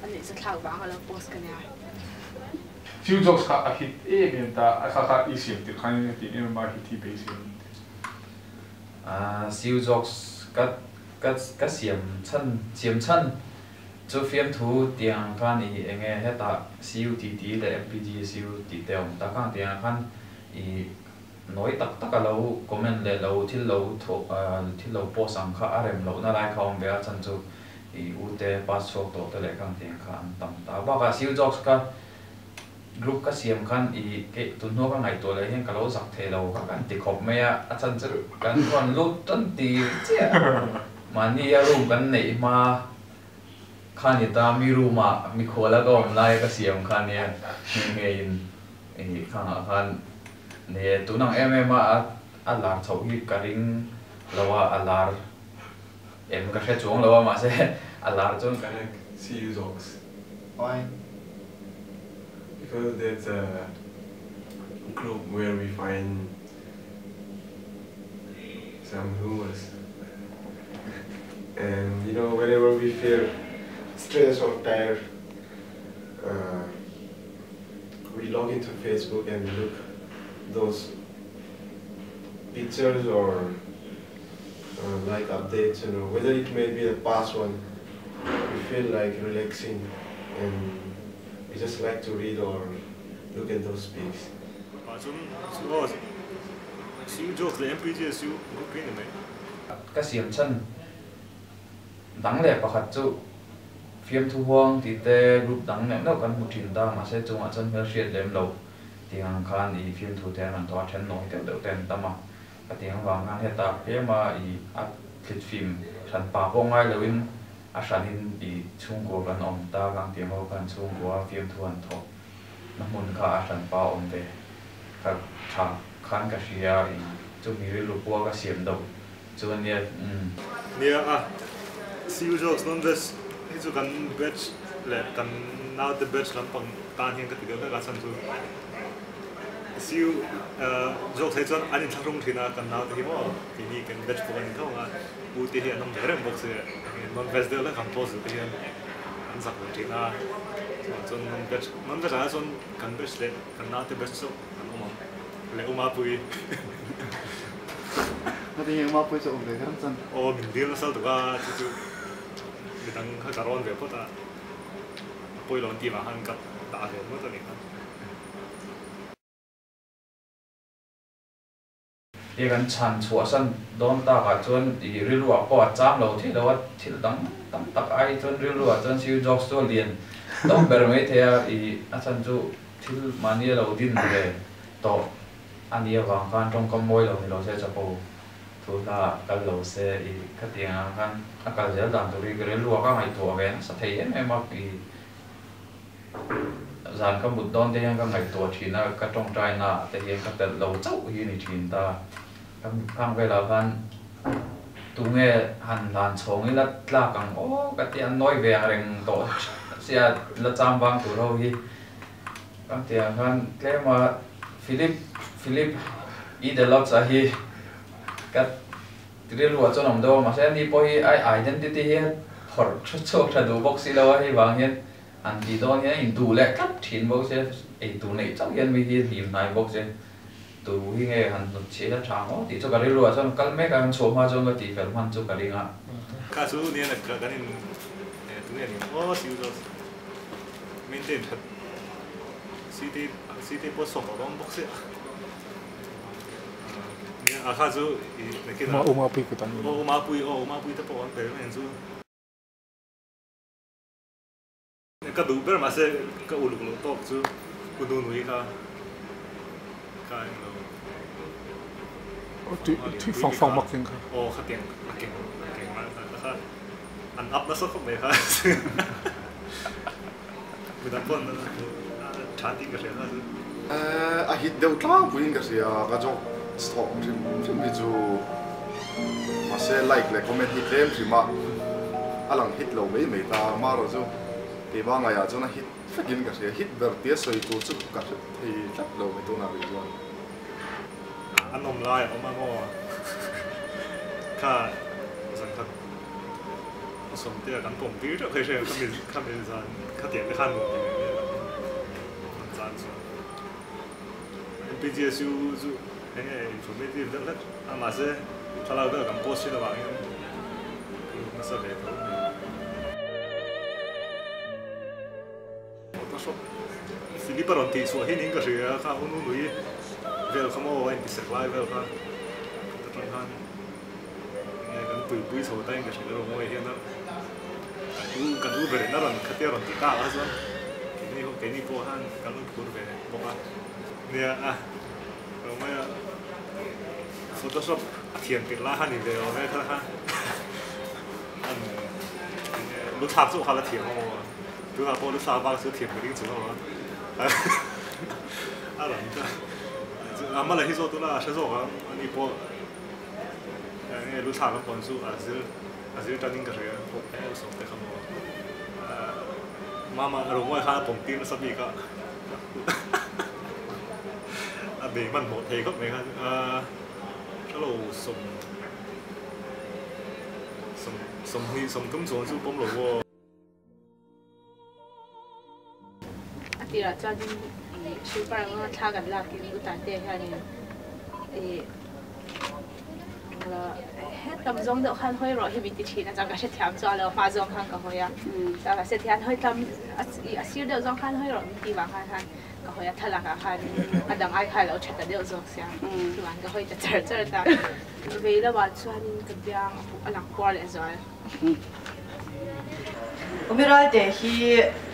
nuihzathlak vang a lo post ka nia. Siu Jokes kha a hit em em ta, a kha kha i siam tirh khan a ti em em a, a hit hi beisei an ti. Siu Jokes ka ka ka siam chhan siam chhan chu fiamthu tiang khan i enge hetah Siu tih tih leh MPG Siu tih te awm tak ang tiang khan i nawi tak tak a lo comment leh lo thil lo thawh thil lo post ang kha a rem lohna lai kha awm ve a chhan chu i u te pass chhuak tawh te leh khang tiang kha an tam ta bakah Siu Jokes ka Group ka siam khan i keih tun hnuah ka ngaihtuah leh hian ka lo zak thei lo kha kan ti khawp mai a, a chhan chu kan rawn lut tan tir chiah a, mahni a room kan neih hma khan i ta mi room ah mikhual a ka awm lai a ka siam kha nia nghe nghe in i khangah khan nei e, tun ang em em a a lar chhoh hi ka ring lo a, a lar em ka hre chuang lo a mahse a lar chuan ka ring. See you dogs. Why? Because that's a group where we find some humors. And you know, whenever we feel stressed or tired, uh, we log into Facebook and look those pictures or uh, like updates, you know, whether it may be a past one, we feel like relaxing and we just like to read or look at those pics. Ka siam chhan dang leh pakhat chu fiamthu huang tih te group dang neuh neuh kan hmu thin ta mahse chungah chuan hmelhriat lem lo tih ang khan i fiamthu te an rawn tawh a then nawi deuh deuh te an tam a. Ka ti ang vang khan heta tlema i a thlit fim hran pa pawh ngai loin a hranin i chhungkua kan awm ta kang ti ang ho khan chhungkua fiamthu han thawk na hmun kha a hran pa awm ve kha tha khan ka hria i chumi rilru pua ka siam deuh chu a nia umm. Nia a CU Jokes non veg hi chu kan batch leh kan naute batch lampang tan hian ka ti deuh hlek a chhan chu CU Jokes hi chuan an inthlahrung thin a kan naute hi maw keini kan batch pawh kan intho ang a u te hi an awm ve reng bawk si non veg deuh hlek han post duh te hian an zak ve thin a chuvang chuan non veg non veg ah chuan kan batch leh kan naute batch chauh an awm ang leh u Mapui. Ngatinge u Mapui chu a awm ve kher ang chuan? Aw min dil nasa lutuk a chu chu midang kha ka rawn ve phawt a a pawi lo an tih vang khan ka dah ve ngawt a nih kha. He kan chhan chhuahsan dawn takah chuan i rilruah pawh a cham lo thei lo a, thil dang tam tak ai chuan rilruah chuan Steve Jobs chu a lian deuh ber mai thei a, i a chhan chu thil mahni a lo din ve tawh a nih avang khan tawngkam mawi lo ni lo se chapo thu hla ah kal lo se i khatiang ang khan a kal zel dan tur hi ka rilruah ka ngaihtuah ve nasa thei em em a, i Zan ka mut dawn te hian ka ngaihtuah thin a, ka tawngtai na ah te hian ka telh lo chauh hi ni thin ta. Ka khang velah khan tunge han hlan chhawng ila tlak ang aw ka ti a, nawi ve ang reng tawh sia la cham vang tur ho hi. Ka ti ang khan tlem a Philip Philip i the lots a hi ka rilruah chuan awm deuh a, mahse ani pawh hi a identity hi a phawrh chhuak tha duh bawk si lo a, hei vang hian An tih dawn hian in duh leh tlat thin bawk se, ei tur neih chauh hian mi hi hlim hnai bawk se, tu hi nge han hnut chhi la tha maw tih chu ka rilru ah chuan kal mek a, kan chhuah hma chuan ka tih fel hman chu ka ring a. Kha chu nia na kan in tunge ni aw si u zawk maintain that city city pawh sawm a vang bawk sia nia a kha chu i nakin ah Uma pui kut an ni. Aw uma pui aw uma pui te pawh an pe reng chu. Ka duh ber mahse ka uluk loh tawk chu Pu Nunui kha ka eng lo. Tui fang fang mak keng kha. Aw kha keng a keng a keng a kha an up nasa khawp mai kha. Midang pawn tha tih ka hria kha chu. A hit deuh tlangpuiin ka hria ka joke thawk hrim hrim hi chu. Mahse like leh comment hi tlem hrim a, a lang hit lo mai mai ta. Amaherawh chu keimah ngaiah chuan a hit vekin ka hria. Hit ber tia sawi tur chu ka hre thei tlat lo mai tunah rih chuan. An awm lai a awm ang aw. Kha zan khat a sawmtea kan pawm tir teuh phei hre khami khami zan khatiang te khan nuam ti ve vel ang an chan chuan. MPGSU chu eng nge informative deuh hlek a mahse thlalak vel kan post thin avangin ka lut nasa ve tho mai. Photoshop Philip a rawn tih chhuah hi niin ka hria kha unu nui vel kha maw a intisek lai vel kha ta tang khan enge kan tuipui chho ta in ka hria rawh mawi hian a kan u kan u berin a rawn khatia rawn ti ta a chuan keini ho keini pawh khan kan lo phur ve bawk a nia a rawh mawi a Photoshop a thiam tirh lai kha ni ve awm e kha kha an enge lu thlak chu kha la thiam a maw. Tunah pawh lu sa bak chu thiam ka ding chung lo a, a rawn ta a mala hi zawt ula a hre zawk ang ani pawh enge lu thlak lampang chu a zir a zir tanin ka hria pawh sawm te kha maw mama rawngawih khan a pawm tir nasa bik a a bei hmanhmawh thei khawp mai khan a hrelo sawm sawm sawmhnih sawmthum chuang chu pawm lo aw. A tirah chuanin ih Shilpa anga thla kan lakin U Tate hianin ih hetam zawng deuh khan hawi rawh hi min ti thin a chuan ka hrethiam chu a lo hma zawng khan ka hawi a chuan mahse tihian hawi tam ih a sir deuh zawng khan hawi rawh min ti vang khan khan ka hawi a thlalak ah khan a dang ai kha a lo tha ta deuh zawk sia chuvang ka hawi ta char char ta vei lamah chuanin ka biang a lang puar leh zual. Umiral te hi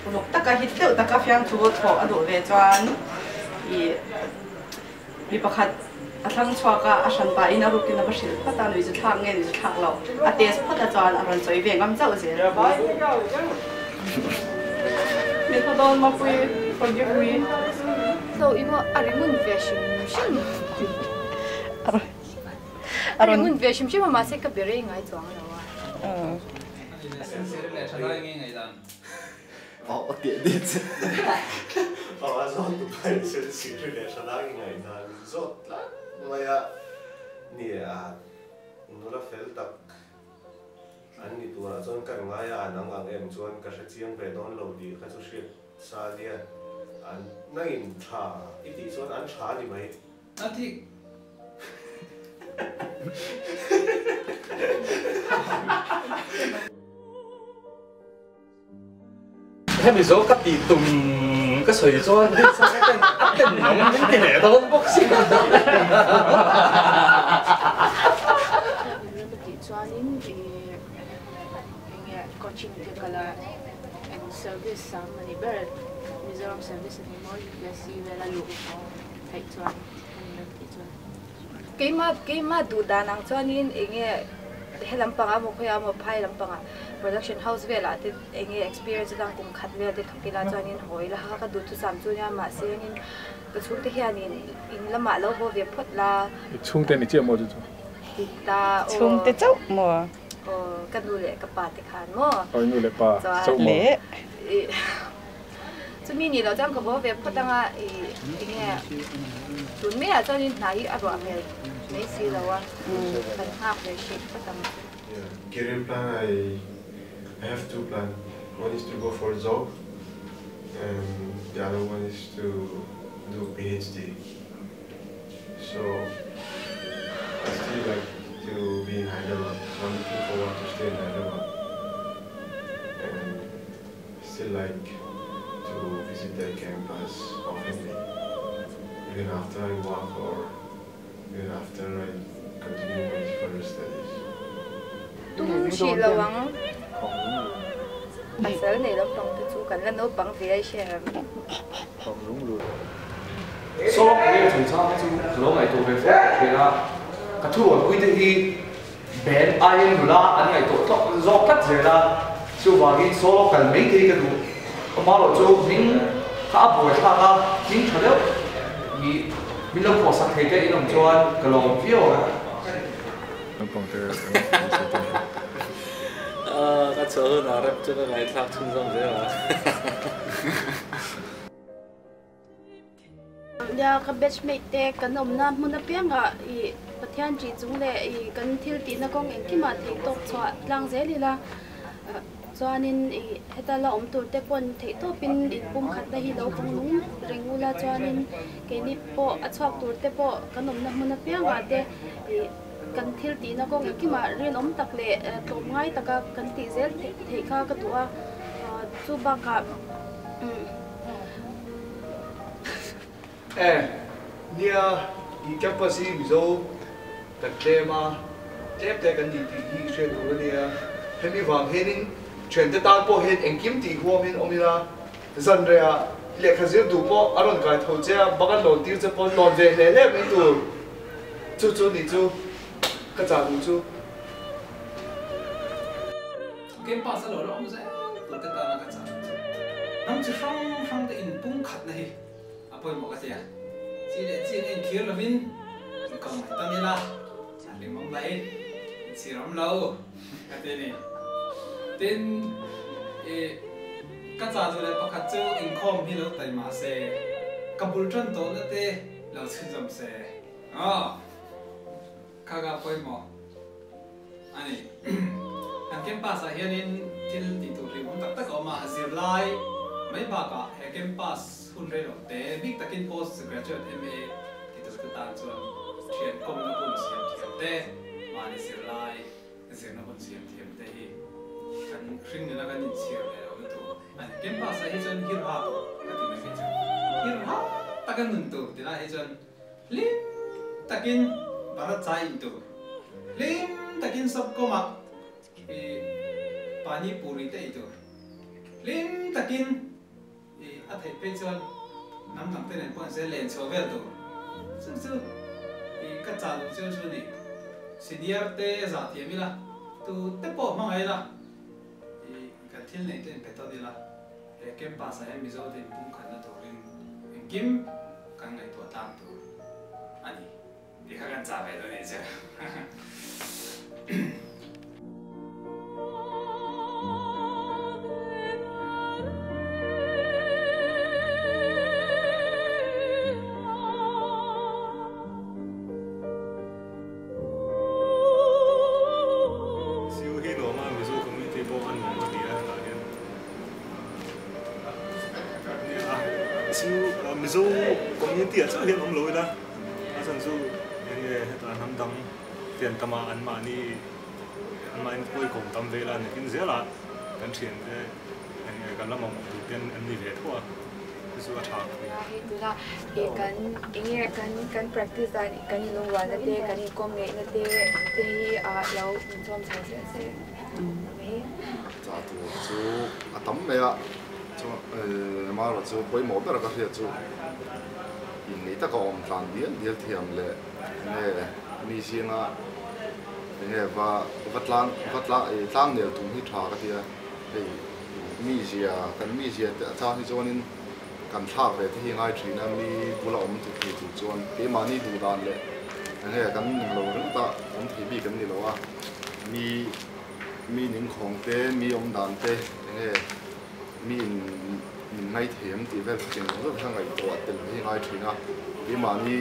uluk taka hit deuh taka fiamthu thawh a duh ve chuan ih mi pakhat a thlang chhuak a, a hran pahin a rukin a va hrilh phawt a, nui zu thlak nge nui zu thlak loh a test phawt a chuan a rawn sawi ve ngam chauh zel. Mi tha dawn mapui, forgive me. So i maw a ri ngun ve hrim hrim. A ri ngun ve hrim hrim a mahse ka be rei ngai chuang lo a. Nula fel tak an ni turah chuan ka ngai a, an ang ang em chuan ka hre chiang ve dawn lo tih kha chu hriat sa nia, an nangin tha i tih chuan an tha a ni mai. A thik. Hemi zo ka tih tum ka sawi chuan a ten awm min ti leh dawn bawk si. Ka tih chuanin enge coaching te kala eng service ang a ni ber Mizoram service a ni maw UPSC vela luh theih chuan a ni tih chuan. Keimah keimah duh dan ang chuanin enge he lampangah emaw khawiah emaw phai lampangah production house velah te enge experience atang kum khat vel te thawk ila chuanin haw ila kha ka duh thusam chu nia mahse engin ka chhungte hianin in lamah lo haw ve phawt la. I chhungte ni chiah maw chu chu? Ta aw. Chhungte chauh maw? Aw ka nu leh ka pa te khan maw? Aw i nu leh pa chauh maw? Leh. Chumi nih loh chuan ka haw ve phawt anga ih enge tun maiah chuanin hna hi a ruah hmel mai si lo a, kan nghak ve hrih phawt ang chu. Career plan I I have two plan one is to go for job and the other one is to do PhD so I still like to be in Hyderabad so I'm looking forward to stay in Hyderabad and Still like to visit the campus oftenly even after I work or even after I continue my further studies. Tum hrih lo ang. Pasal nei lampang te chu kan la naupang ve a i hre em? Solo career chungchang chu ka lo ngaihtuah ve fo ka hria a, ka thurualpui te hi Band aiin nula an ngaihtuah tlawk zawk tlat zel a, chuvangin solo kal mai te hi ka duh. Amaherawh chu hming kha a buai thlak a, hming tha deuh nih min lo phuahsak thei te in awm chuan ka lawm viau ang. Naupang te Ka chhuah hunah rap chu ka ngaihthlak chhunzawm zel a. Nia ka batchmate te kan awmna hmun apiangah i Pathian ṭih chung leh i kan thil tihna kawng engkimah theihtawp chhuah tlang zel ila chuanin i heta la awm tur te pawn theihtawpin inpumkhatna hi lo pawng nung reng ula chuanin keini pawh a chhuak tur te pawh kan awmna hmun apiangah te i kan thil tihna kawng engkimah rinawm tak leh tlawmngai taka kan tih zel theih kha ka duh a chu bakah E, nia, i campus hi Mizo kan tlem a, tlem te kan ni tih hi hriat tur a nia. Hemi vang hianin thiante tan pawh hian engkim tih huamin awm ila, zan rehah lehkha zir duh pawh a rawn kai tho che a, bak an lawn tir che pawn lawn ve hle hle mai tur. Chu chu nih chu ka chah duh chu. Campus a lo la awm zel tur te tana ka chah chu ram chi hrang hrang te inpumkhatna hi a pawimawh ka ti a, chi leh chi an inthlir lovin inkawm mai tawn ila a hlimawm mai, inchhir awm lo ka ti a ni. Tin, ih ka chah duh leh pakhat chu inkhawm hi lo taih mah se, ka bul tan tawhna te lo chhunzawm se aw. Kha ka pawimawh a ni. Kan campus ah hianin thil tih tur hlimawm tak tak a awm a, zirlai mai bakah he campus hun rei lo te bik takin post graduate MA ti tur te tan chuan thian kawmna hun siam thiam te, mahni zirlai zirna hun siam thiam te hi kan hring nuna kan inchhir leh lohna tur a ni. Campus ah hi chuan hirha tur ka ti mai mai chu. Hirha taka nun tur ti lai hi chuan Hlim takin Bharat chai in tur. Hlim takin sap kawmah i Pani Puri te ei tur. Hlim takin i a theih phei chuan hnam dang te nen pawh an se len chhuah vel tur. Chu chu i ka chah duh chiu chu ni. Senior te zah thiam ila, tu te pawh hmangaih ila i kan thil neih te inpe tawn ila. He campus ah hian Mizo te inpumkhatna turin engkim kan ngaihtuah tlang tur a ni tih kha kan chah ve dawn e che. Siu hi nuam a, Mizo community pawh a nuam a ti a hetah hian. Mizo community ah chauh hian awm lo ila a chhan chu enge hetah hnam dang te an tam a an mahni an mahni pawh i kawm tam ve ila nakin zelah kan thian te enge kan la mamawh tur te an ni ve tho a chu chu a tha ka ti. Hei tuna kan enge kan kan practice dan kan inlungrualna te kan inkawm ngeihna te te hi lo inchawm chho zel se. Chah tur chu a tam mai a, chuan amaherawh chu pawimawh ber ka hriat chu inneih taka awm tlan dial dial thiam leh enge mi zinga enge va va tlang va tlang ih tlang nel tum hi tha ka ti a, hei mizia kan mizia te atang hi chuanin kan thlak ve te hi ngai thin a, mi bula awm tur thei tur chuan keimahni duh dan leh enge kan ning lo ringawt a awm thei bik an ni lo a. Mi mi ningkhawng te, mi awm dan te, enge mi in min ngaithiam tih vel kha cheng zawk kha ngaihtuah tel hi ngai thin a, keimahni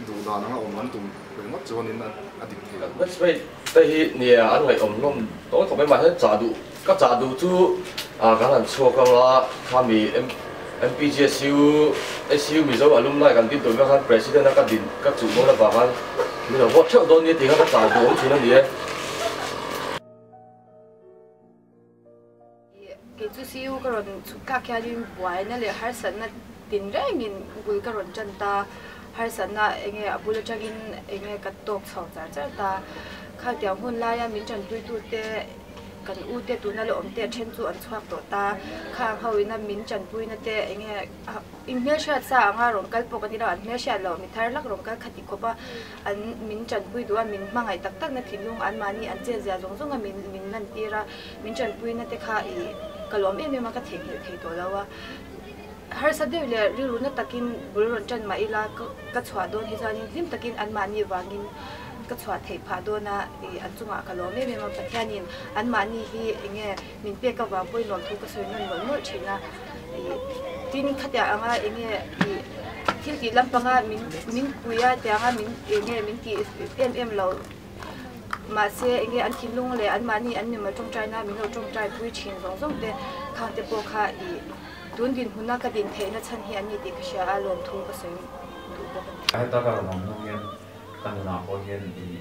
duh dan anga awm an tum ringawt chuanin a dik thei lo. Batchmate te hi nia an ngaihawm hlawm dawn khawp mai mahse chah duh ka chah duh chu kan han chhuak anga khami MPGSU SU Mizo alumni kan din tur vel khan president a ka din ka chuh dawn avang khan min lo vote theuh dawn nia tih kha ka chah duh awm thin a ni e. Kei chu CU ka rawn chhuk tlak hianin buaina leh harsatna tin rengin bul ka rawn tan ta, harsatna enge a bul atangin enge ka tawk chho char char ta. Khatiang hun laia min tanpuitute kan u te tuna la awm te a then chu an chhuak tawh ta, khang ho ina min tanpuina te enge In hmelhriat sa anga rawn kal pawh kan ni lo, an hmelhriat lo, mi thar lak rawn kal kha ti khawp a, an min tanpui duh a, min hmangaih tak tak na thinlung an mahni an chet zia zawng zawng a min min lan tir a, min tanpui na te kha ih ka lawm em em a, ka theihnghilh thei tawh lo a. Harsa deuh leh rilru na takin bul rawn tan mah ila ka chhuah dawn hi chuanin hlim takin an mahni vangin ka chhuah theih phah dawn a ih an chungah ka lawm em em a Pathianin anmahni hi eng nge min pek avang pawhin lawmthu ka sawi nawn mawlh mawlh thin a ih tin khatiang anga eng nge ih thil tih lampanga min min pui a tianga min eng nge min tih em em lo mahse eng nge an thinlung leh anmahni an mimal tawngtaina min lo tawngtai pui thin zawng zawng te khang te pawh kha ih tun dinhmuna ka din theihna chhan hi an ni tih ka hria a lawmthu ka sawi duh bawk a ni. Heta ka rawn awm hnu hian ka nunah pawh hian ih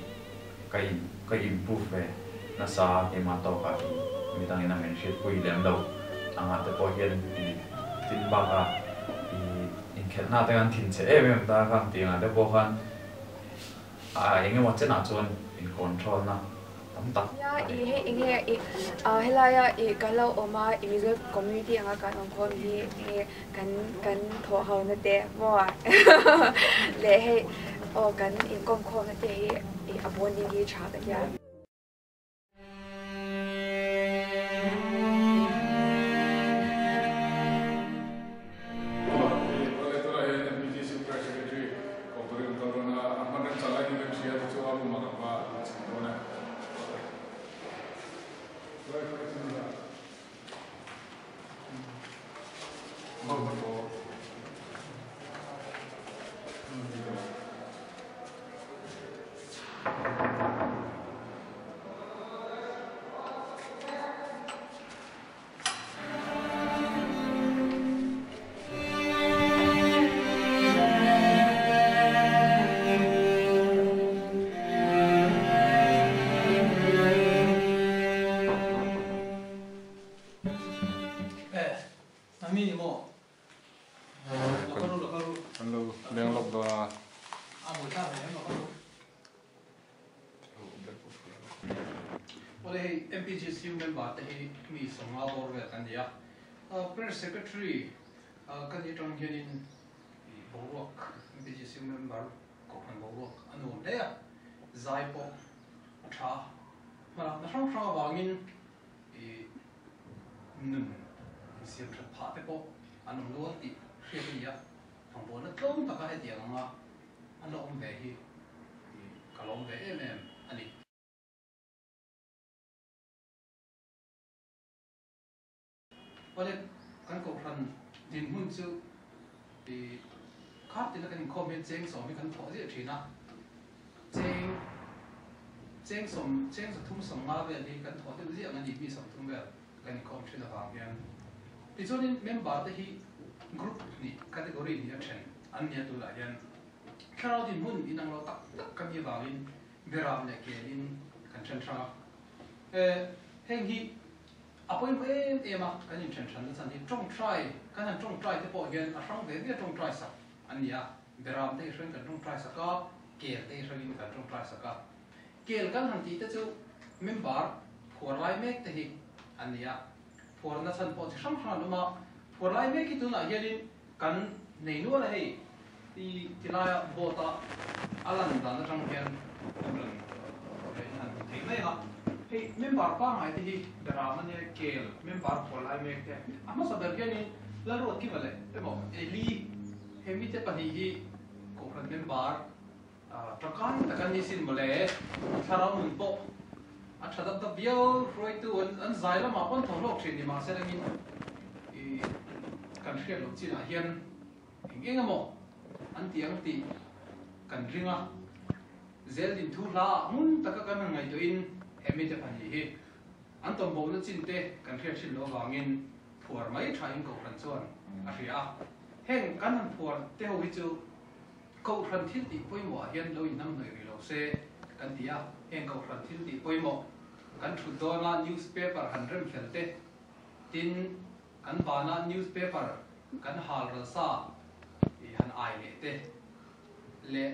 ka in ka improve ve nasa keimah tawkah ih midangin a min hriatpui lem lo angah te pawh hian ih tin bakah ih inkhelhna te kan thinchhe em em ta kha ang tih angah te pawh khan A eng emaw chenah chuan in control na tam tak Nia i hei enge i helaia i kan lo awm a i Mizo community anga kan awm khawm hi enge kan kan thawh ho na te maw leh hei aw kan inkawm khawm na te hi i a bonding hi tha ka tia. Kan lo leng lawk dawn a. Awle hei MPGCU member te hi mi sawmnga bawr vel kan ni a. Press Secretary ka nih atang hianin boruak MPGCU member kohhran boruak a nuam hle a, zai pawh a tha. Hmalakna hrang hrang avangin nun insiam that phah te pawh an awm nual tih hriat a ni a. Thangbuana tlawm taka hetiang anga an la awm ve hi ka lawm ve em em a ni. Awle, kan kohhran dinhmun chu khar tina kan inkhawm hian cheng sawm hi kan thawh ziah thin a, cheng cheng sawm cheng zathum sawm nga vel hi kan thawh deuh ziah ang a ni, mi sawmthum vel kan inkhawm thin avang hian. Tichuanin member te hi group hnih, category hnih a then an nia tunah hian thlarau dinhmun inang lo tak tak kan nih avangin beram leh kelin kan then hrang a. Heng hi a pawimawh em em a, kan inthen hran na chhan hi tawngtai, kan han tawngtai te pawh hian a hrang ve ve tawngtai sak an ni a, beram te hi hrangin kan tawngtai sak a, kel te hi hrangin kan tawngtai sak a. Kel kan han tih te chu member phuar lai mek te hi an ni a, phuar na chhan pawh chi hrang hrang an awm a, phuar lai mek hi tunah hianin kan nei nual a hei i ti laia board a a lan dan atang hian kan rawn han hmu thei mai a, hei member pangngai te hi beram ania kel member phuar lai mek te a hmasa ber hianin Lalruatkima leh emaw Eli he mite pahnih hi Kohhran member Tangkai tak an ni sin mawle, thlarau nun pawh a tha dap dap viau, hruaitu an zai lamah pawn tho hlawk thin ni mahse rengin i kan hriat loh chinah hian eng eng emaw an ti ang tih kan ring a, zel din thu hla ah ngun taka kan han ngaihtuahin he mite pahnih hi an tawmbo na chin te kan hriat thin loh avangin phuar mai thain Kohhran chuan a hria a, heng kan han phuar te ho hi chu Kohhran thil tih pawimawhah hian lo inhnamhnawih rih lo se kan ti a, heng Kohhran thil tih pawimawh kan thut dawna newspaper han rem fel te, tin kan bana newspaper kan hal ral sa han ai leh te leh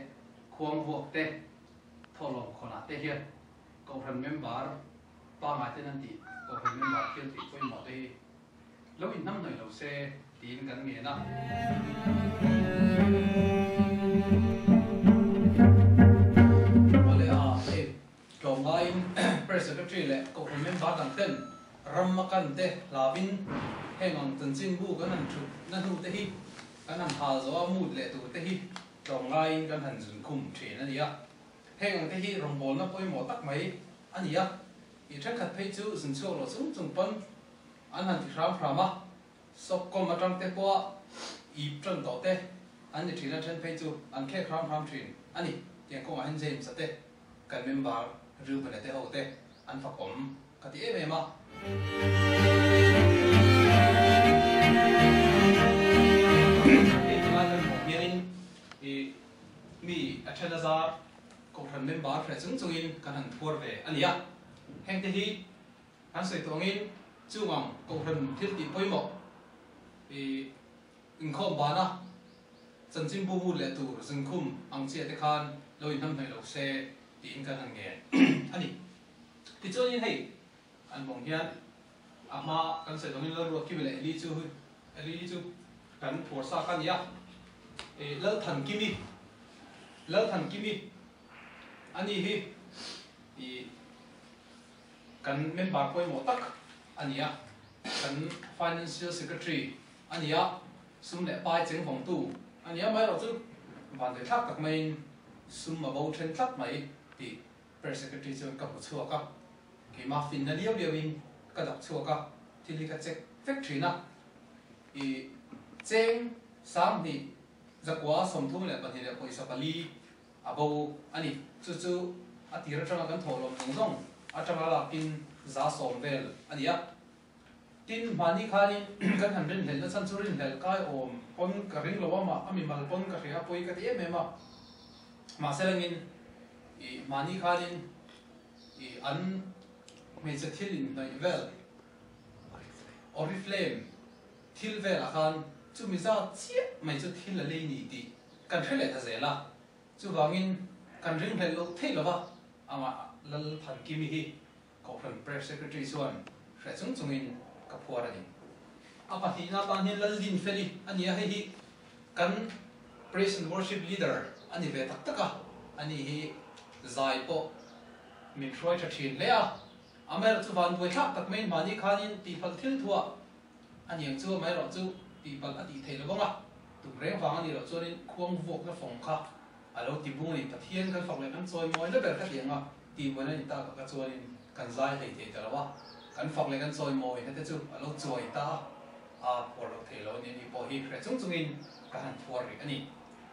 khuang vuak te, thawhlawm khawnah te hian Kohhran member pangngai ten an tih Kohhran member thil tih pawimawh te hi Lo inhnamhnawih lo se tiin kan ngen a. Awle a, hei tlawmngaiin Press Secretary leh Kohhran member dang ten ram a kan te hlauin heng ang chanchinbu kan han thut na hnu te hi kan han hal zawh a mut leh tur te hi tlawmngaiin kan han zun khum thin a ni a. Heng ang te hi rawngbawlna pawimawh tak mai a ni a, i thenkhat phei chu zun chhuak lo chung chung pawn an han ti hram hram a, sawpkawm atang te pawha ip tan tawh te an ni thin a, then phei chu an khek hram hram thin a ni. Tiang kawngah hian James-a te kan member Reuben-a te ho te an fakawm ka ti em em a. Hei tunlai kan hmuh hianin i mi a then a zar kohhran member hreh chung chungin kan han phuar ve a ni a. Hengte hi kan sawi tawh angin chung ang kohhran thil tih pawimawh i inkhawm bana chanchinbu mut leh tur zingkhum ang chiah te khan lo inhnamhnawih lo se tiin kan han ngen a ni. Tichuanin hei an bawng hian a hma kan sawi tawngin Lalruatkimi leh Eli chu Eli chu kan phuar sa ka ni a, e Lalthankimi Lalthankimi a ni hi i kan member pawimawh tak a ni a, kan Financial Secretary a ni a, sum leh pai cheng vawngtu a ni a, amaherawhchu vanduaithlak tak maiin sum a bo then tlat mai tih Press Secretary chuan ka hmu chhuak a, keimah finna liau liau in ka dap chhuak a, thil hi ka check vek thin a, i cheng 20 zakua 32 leh pawisa pali a bo a ni. Chu chu a tir atanga kan thawh lawm zawng zawng atanga lakin 10% vel a ni a. Tin, hmani khanin kan han rinhlelh na chhan chu rinhlelh kai awm pawn ka ring lo a, mah a mimal pawn ka hria pawi ka ti em em a. Mahse langin i hmani khanin i an hmeichhe thil inhnawih vel Oriflame thil velah khan chumi zat chiah mai chu thil a lei ni tih kan hre leh ta zel a. Chuvangin kan ringhlelh loh theih lova amah Lalthankimi hi Kohhran Prayer Secretary chuan hreh chung chungin ka phuar a ni. A pahnihna atan hian Laldinfeli a ni a, hei hi kan Praise and Worship Leader a ni ve tak tak a, ani hi zai pawh min hruai tha thin hle a, amaherawh chu vanduaithlak tak maiin mahni khanin tihpalh thil thuah a niang chu amaherawh chu tihpalh a tih theih lo vang a, tum reng vang a nih loh chuanin khuang vuakna fawng kha a lo ti bung a ni. Pathian kan fak leh kan chawimawi na ber kha tiang a tihmuan a ni tak a ka chuanin kan zai hlei thei ta lo a, kan fak leh kan chawimawi na te chu a lo chuai ta a, a phuar loh thei lo a ni a ni pawh hi hreh chung chungin ka han phuar rih a ni.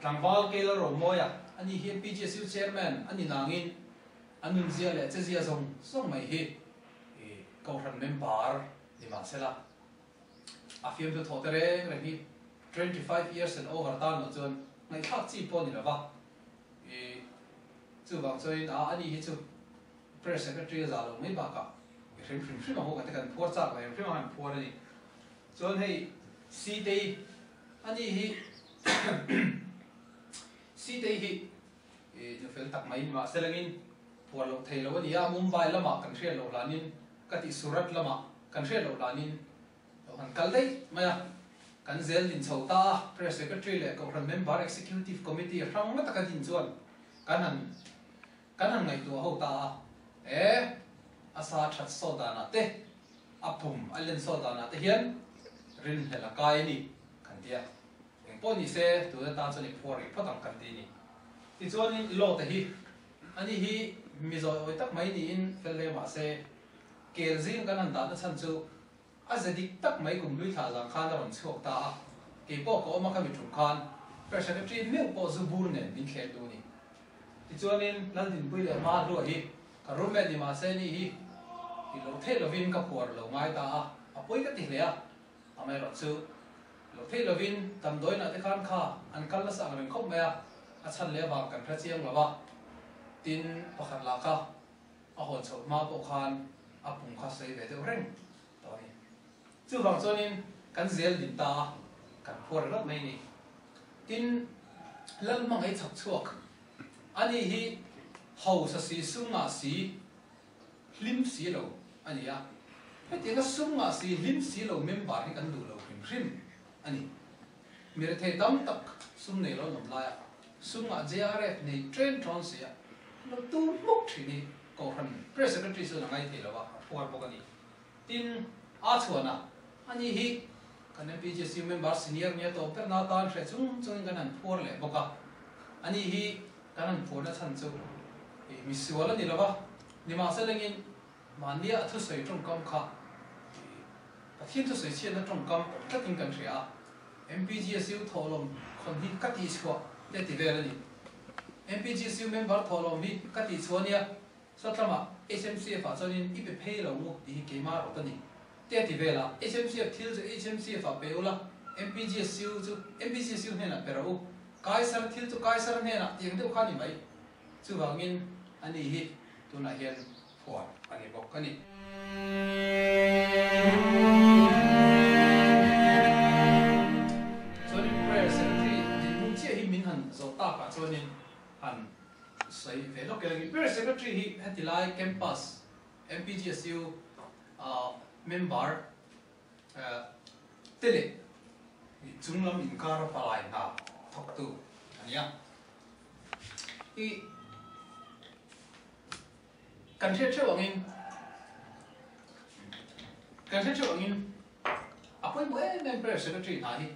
Tlangval Keila Romawia a ni hi PGSU Chairman a ni nangin a nunzia leh chezia zawng zawng mai hi Kohhran member ni mahsela a fiamtu thawh te reng reng hi 25 years and over tan loh chuan ngaihthlak chi pawh a ni lo va, i chuvang chuanin a ani hi chu Press Secretary a zah lo mai bakah i hrim hrim hrim a ho kan te kan phuar chak ve hrim a han phuar a ni. Chuan hei Sitei ani hi Sitei hi i nufel tak mai mahse langin phuar loh thei lo a ni a, Mumbai lamah kan hriat loh hlanin ka tih Surat lamah kan hriat loh hlanin Lo han kal daih mai a, kan zel din chho ta a, Press Secretary leh Kohhran Member Executive Committee hrang na taka din chuan kan han kan han ngaihtuah ho ta a, e a sa that sawt danah te, a pum a len sawt danah te hian rinhlelh a kai a ni kan ti a, engpawh ni se tuna tan chuan i phuar rih phawt ang kan ti a ni. Tichuanin Lawta hi ani hi mi zawi awi tak mai niin fel hle mah se kel zing kan han dahna chhan chu A ze dik tak mai kum hlui thlah zang khan a rawn chhuak ta a, kei pawh ka awm a ka mi tum khan Press Secretary meuh pawh zu bur nen min thleh duh a ni. Tichuanin Laldinpui leh Hma Hlua hi ka roommate ni mahse ni hi ti lo theih lovin ka phuar lo ngai ta a, a pawi ka ti hle a, amaherawh chu lo theih lovin damdawiinah te khan kha an kal nasa ang reng khawp mai a, a chhan leh avang kan hre chiang lo a, tin pakhat lah kha a hawn chhoh hma pawh khan a pum kha sawi ve deuh reng tawh a ni. Chuvang chuanin kan zel din ta a, kan phuar ringawt mai a ni. Tin, Lalhmangaih chhak chhuak a ni hi hausa si, sum ngah si, hlim si lo a ni a. Hetianga sum ngah si, hlim si lo member hi kan duh lo hrim hrim a ni. Mi rethei tam tak sum nei lo an awm lai a, sum ngah JRF nei ṭen ṭawn si a, lo tu hmuk ṭhin hi Kohhran Press Secretary chuan a ngai thei lo a, a phuar bawk a ni. Tin, a chhuan a, ani hi kan MPGSU member senior nia tawp ber na tan hre chung chungin kan han phuar leh bawk a, ani hi kan han phuarna chhan chu Misual a ni lo va, nimahselengin mahnia a thusawi tawngkam kha Pathian thusawi chhiatna tawngkam tlatin kan hria a, MPGSU thawhlawm khawn hi ka tihchhuah te ti vel a ni. MPGSU member thawhlawm hi ka tihchhuah a nia, sawtlamah HMCF ah chuanin i pe phei lo mu tih hi keimah rawt a ni te ti vel a, HMCF thil chu HMCF ah pe ula, MPGSU chu MPGSU hnenah pe rawh u, Kaisar thil chu Kaisar hnenah tih ang deuh kha a ni mai. Chuvangin ani hi tunah hian phuar a ni bawk a ni. Chuanin prayer secretary dinhmun chiah hi min han zawh takah chuanin han sawi ve lawk ila ni. Prayer secretary hi heti lai campus MPGSU member te leh chunglam inkara palai hna thawktu a ni a. I kan hriat theuh angin kan hriat theuh angin a pawimawh em em prayer secretary hna hi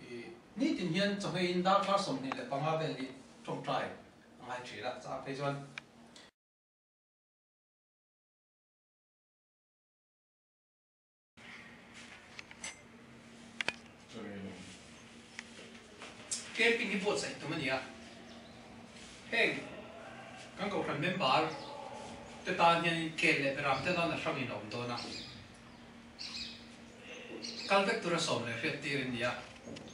i nitin hian chawhmeiin darkar 25 vel hi tawngtai a ngai thin a, chang phei chuan. Camping hi buatsaih tum a ni a, heng kan kohhran member te tan hianin kel leh beram te tan a hrangin a awm dawn a, kal vek tura sawm leh hriat tir an ni a,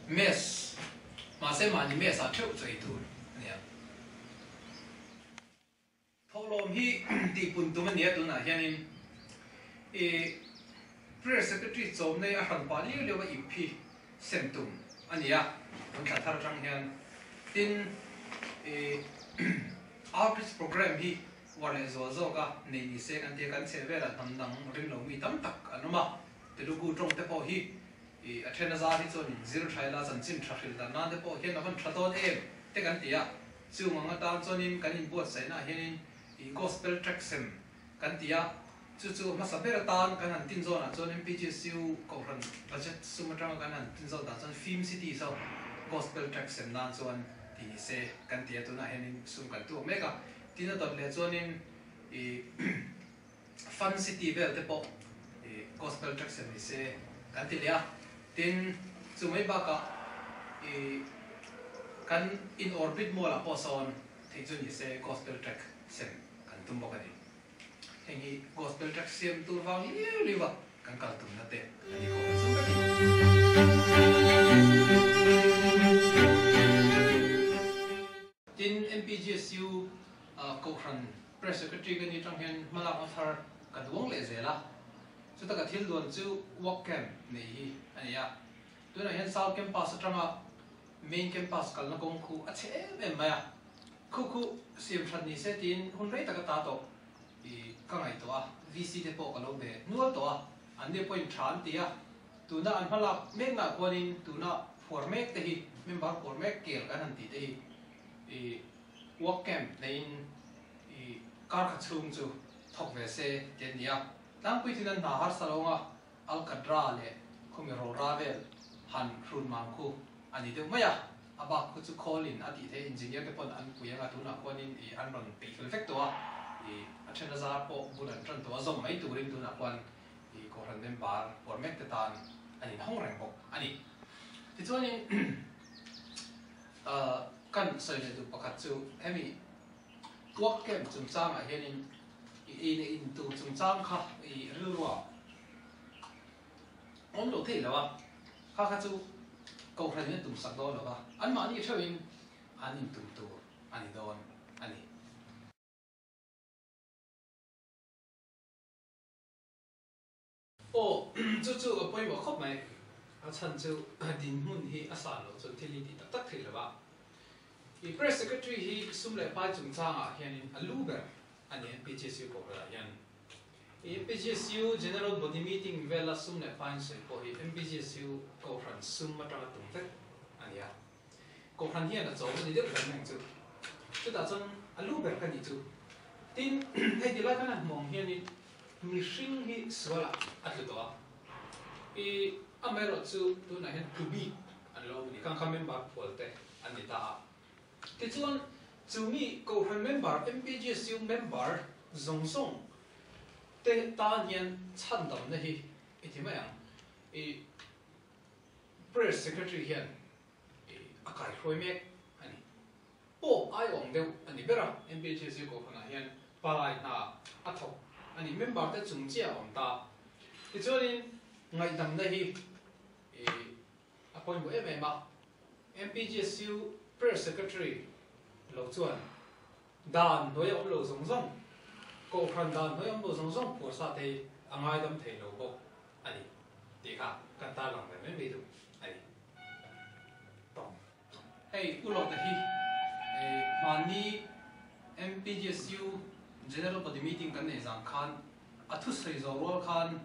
mess mahse mahni mess ah theuh chu ei tur a ni a. Thawhlawm hi tihpun tum a nia tunah hianin i Prayer Secretary chawmnei a hran pah liau liau a ip hi sem tum a ni a, kan thla thar atang hian tin i outreach program hi uar leh zual zawk a nei ni se kan tia kan chheh velah hnam dang ring lo mi tam tak an awm a, Telugu tawng te pawh hi i a then a zar hi chuan in zir tha ila chanchin tha hrilh dan nan te pawh hian a van tha dawn em te kan ti a. Chung ang atan chuanin kan inbuatsaihnaah hianin i Gospel Track sem kan ti a, chu chu hmasa ber atan kan han tin zawnah chuan MPGSU Kohhran budget sum atanga kan han tin zawn dan chuan Film City saw Gospel Track sem nan chuan ti ni se kan ti a, tunah hianin sum kan tuak mek a. Tin a dawt leh chuanin i Fun City vel te pawh i Gospel Track sem ni se kan ti leh a. Tin, chu mai bakah i kan in orbit mall ah pawh sawn theih chu ni se Gospel Track sem kan tum bawk a ni. Heng hi Gospel Track siam tur vang liau liau a kan kal tumna te a ni khawp chu ka ti. Tin, MPGSU Kohhran Press Secretary ka ni atang hian hmalakna thar ka duang leh zel a. Chuta ka thil duan chu work camp nei hi a ni a. Tunah hian South Campus atanga Main Campus kalna kawng khu a chhe em em mai a. Khu khu siam that ni se tiin hun rei tak ata tawh i ka ngaihtuah a, VC te pawh ka lo be hnual tawh a, an ni pawhin tha an ti a. Tuna an hmalak meknaah khuanin tuna phuar mek te hi, member phuar mek kel kan han tih te hi i work camp neiin i kar khat chhung chu thawk ve se ti an ni a. Tlangpui thin an hna harsa lo anga Alkadra leh khumi rawlra vel han hrun mang khu a ni deuh mai a, a bak khu chu khawlin a tih theih engineer te pawn an pui anga tunah khuanin ih an rawn peih fel vek tawh a, ih a then a zar pawh bul an tan tawh a zawm mai turin tunah khuan ih Kohhran member pawr mek te tan an inhawng reng bawk a ni. Tichuanin kan sawi leh duh pakhat chu hemi work camp chungchangah hianin I ei leh in tur chungchang kha i rilrua awm lo thei lo a, kha kha chu Kohhran in a tum sak dawn lo va, anmahni theuhin an intum tur a ni dawn a ni. Aw, chu chu a pawimawh khawp mai. A chhan chu dinhmun hi a san loh chuan thil hi tih tak tak theih lo va. I Press Secretary hi sum leh pai chungchangah hianin a lu ber a ni MPGSU kohhranah hian. I MPGSU General Body Meeting vela sum leh paiin sawi pawh hi MPGSU kohhran sum atanga tum vek a ni a. Kohhran hian a chawm a ni deuh ber mai ang chu. Chutah chuan a lu ber ka nih chu. Tin, hei ti lai khan a hmuh ang hianin Mihring hi sualah a tlu tawh a, i amaherawh chu tunah hian tlu bik an lo awm a ni, khang kha member pawl te an ni ta a. Tichuan, Chu mi Kohhran member, MPGSU member zawng zawng te tan hian chhandamna hi i ti mai ang. I Prayer Secretary hian i a kaihruai mek a ni. Pope ai awm deuh a ni ber a, MPGSU Kohhranah hian palai hna a thawk a ni. Member te chung chiah a awm ta. Tichuanin ngaihdamna hi i A pawimawh em em a, MPGSU Prayer Secretary lo chuan dan hnuai a awm lo zawng zawng, Kohhran dan hnuai a awm lo zawng zawng phuarsa te hi a ngaidam thei lo bawk a ni tih kha kan tarlang ve mai mai duh a ni. Tawng. Hei Ulawta hi hmanni MPGSU General Body Meeting kan neih zan khan a thusawi zawh rual khan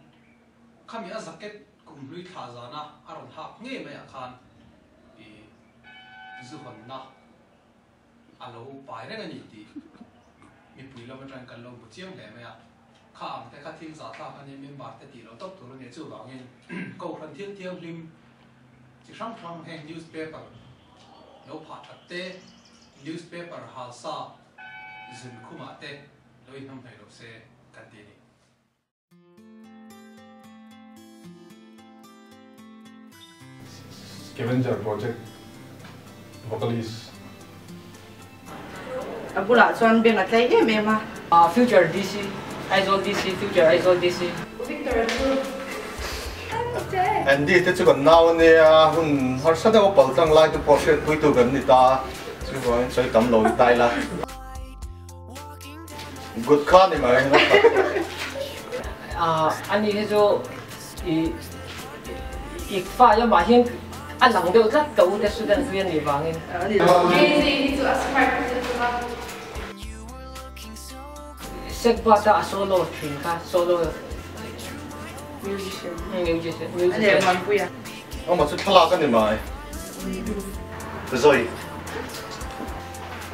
Khami a zaket kum hlui thla zana a rawn hak ngei maiah khan i zu hawnna a lo pai reng a ni tih mipui lam atangin kan lo hmu chiang hle mai a. Kha ang te kha thil zahthlak a nia, member te tih lo tawp tur a nia, chuvangin Kohhran thil thianghlim chi hrang hrang heng newspaper lo phah that te, newspaper halsa zun khumah te lo inhnamhnawih lo se kan ti a ni. Scavenger Project Vocalist. A bulah chuan beng a tlai em em a. Future DC, Aizawl DC, Future Aizawl DC. Victor chu. Andy te chu kan nau a nia, hun harsa deuh a pal tlang lai te pawh hriatpuitu kan ni ta, chuvangin sawi tam lo i tai la. Good kha ni mai. Ani hi chu i i fa lamah hian a lang deuh tlat ka u te student hlui a nih vangin. Daisy hi chu a smart lutuk a. Sekbat a a solo thin kha solo musician musician a leh Muanpuia. Amah chu thlalak a ni mai. Zoi.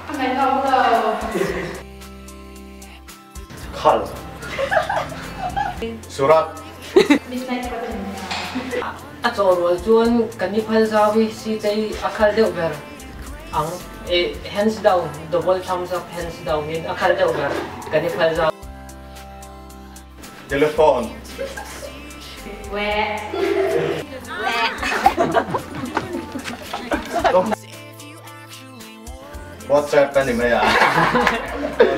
A ngaihnawm lo. Khal. Surat. Midnight Cotton nia. A chaw rual chuan kan i phal zau hi sitei a khal deuh ber ang e hands down double thumbs up hands down in a khal deuh ber kan i phal zau. Telephone. Weh. WhatsApp a ni mai a.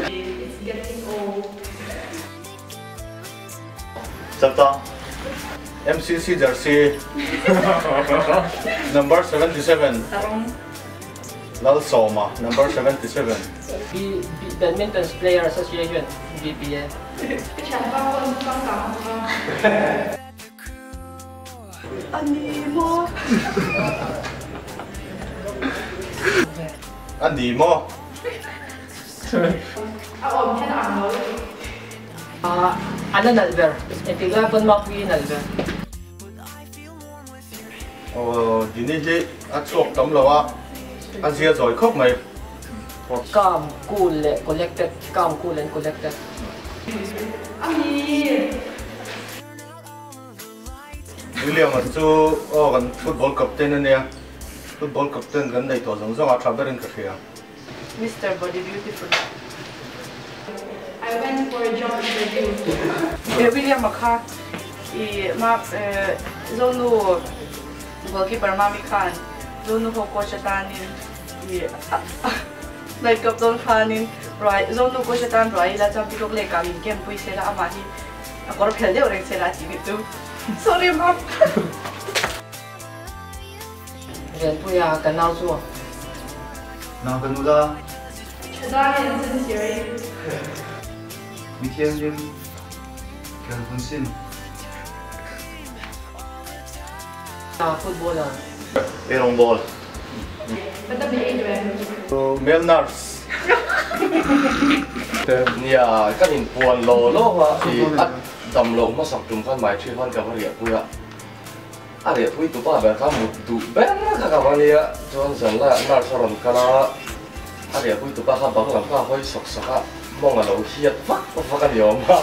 It's getting old. Chapta. MCC jersey number 77 Lalsawma number 77. B Badminton Player Association BPA. Ka thianpa pawh changkang bawk a. A ni maw? A ni maw? A awm hian a ang lo lutuk. An a nalh ber. Engtik lai pawn Makpuii nalh ber. Aw Dini hi a chhuak tam lo a, a zia zawi khawp mai. Calm, cool leh collected, calm, cool and collected. A ni. William a chu aw kan football captain a nia, football captain kan nei tawh zawng zawng a tha berin ka hria. Mister Body Beautiful. I went for a job interview. William a kha i ma Zonu goalkeeper Mami khan Zonu ho coach atanin i night cup dawn khanin ruai Zonu coach atan ruai ila chuan Peacock Lake ah min camp pui sela amah hi A kawr phel deuh reng che la tih bik chu. Sorry mom. Rianpuia ka nau chu. Nau ka nula. Tha dan in zin sir i. Mi thianghlim kel hun sin. Footballer. Eirawng ball. Male nurse. Nia, kan inpuan lo lo a, i a dam lo hmasak tum khan mai thi khan ka va riahpui a, a riahpui tu pa ber kha mut duh ber kha ka va nia, chuan zan laiah nurse a rawn kal a, a riahpui tu pa kha bang lam kha a hawi sawk sawk a, mawng a lo hiat vak vak a ni awm a,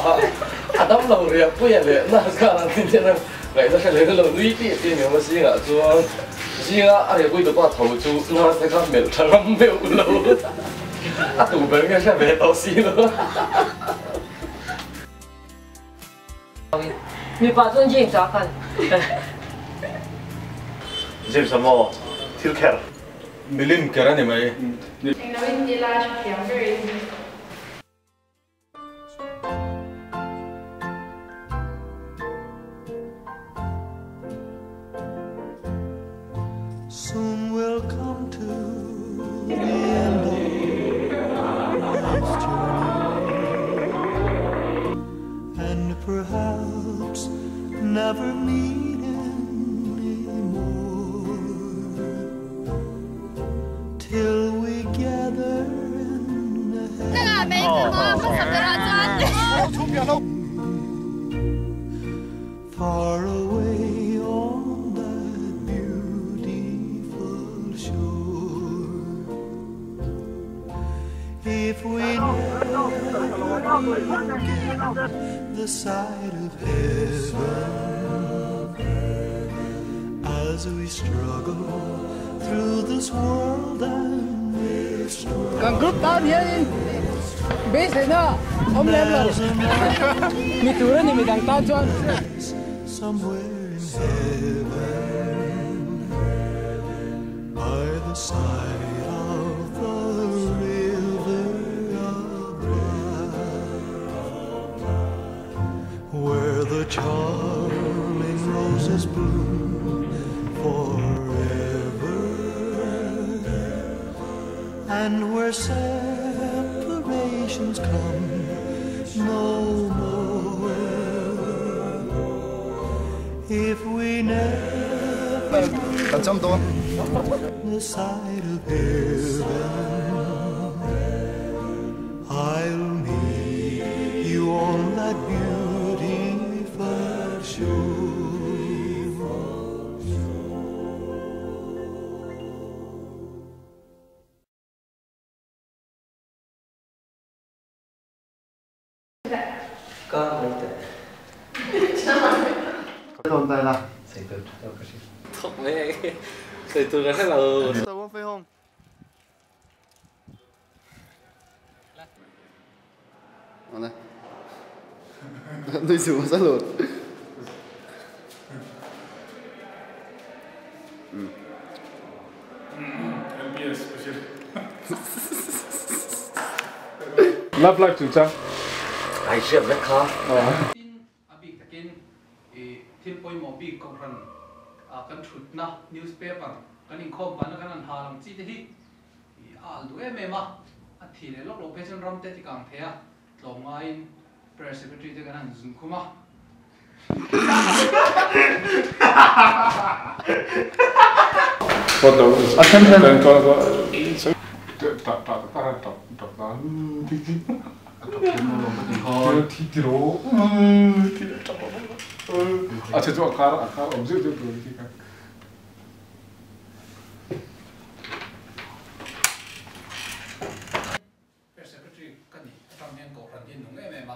a dam lo riahpui a leh nurse khan an tin hian a ngaihna hre leh lo nui tih tih a ni awm a, zingah chuan zinga a riahpui tu pa tho chu nurse te kha melh tha ram meuh lo. A tu ber nge hre ve tawh si lo. Mipa chuan James a khan. James a maw thil kher. Milim ker a ni mai. Englo in ti la tha thiam ber in. Soon we'll come to the end of life's journey And perhaps never meet anymore Till we gather in heaven Far away on that beautiful shore If we never get the sight of heaven As we struggle through this world and its Kan group tan hianin beiseina awm lem lo ni tur a ni midang tan chuan. Somewhere in heaven By the side of the river of life Where the charming roses bloom forever And where separations come no more If we never Kan cham dawn. the sight of heaven I'll meet you on that beautiful shore Ka mai teh. Dawn ta ila. Sei tur tha ka hria. Thawk mai e. Sei tur ka hre lo. Tawang fei hawng. Awle. Nui suh hmasa lut. MPS special. Love life chungchang. Ai hriat vek kha. Tin, a bik takin i thil pawimawh bik kohhran ah kan thutna newspaper kan inkhawm panna kan han hal ang chi te hi i a al duh em em a, a thi leh lawk loh phei chuan ram te tikang thei a, tlawm ngaiin prayer secretary te kan han zun khum a. Prayer secretary ka nih atang hian kohhran hi nung em em a.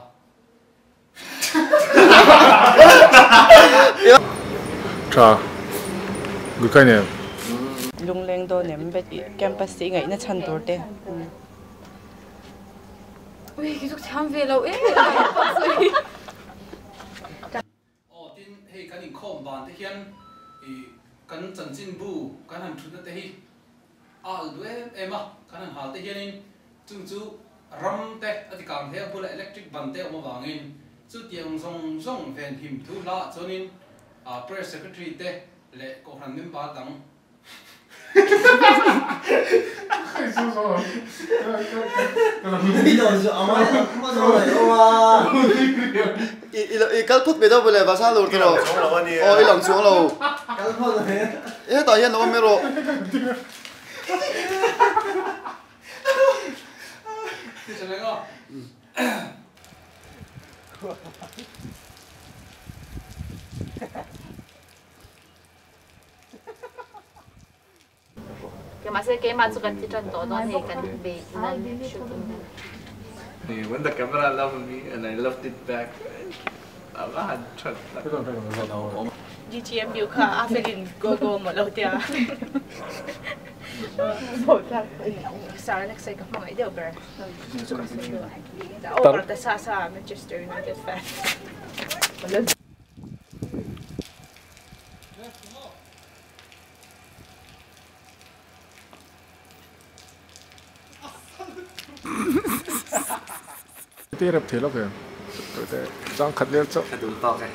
Tha good kai nem. Lungleng dawn em bet i campus tih ngaihna chhan tur te. Ui khi chu thiam ve lo em. Aw tin hei kan inkhawm ban te hian i kan chanchinbu kan han thutna te hi a al duh em em a, kan han hal te hianin chung chu ram te a ti kang hle a bula electric ban te awm avangin chutiang zawng zawng venhim thu hla ah chuanin prayer secretary te leh kohhran member dang I kal phawt mai deuh vele Vasa lur tawh aw i lang chuang lo hetah hian lo awm erawh. Mahse keimah chu kan ti tan tawh dawn hei kan beih nan shooting nan. When the camera loved me and I loved it back a va han that tak. GGMU kha a felin go go maw lo tia. Sir Alex ka hmangaih deuh ber. Chu ka sawi lo. Over ta sa sa Manchester United fan. Te rep thei lo ke. Te chang khat vel chauh. Ka duh tawk e.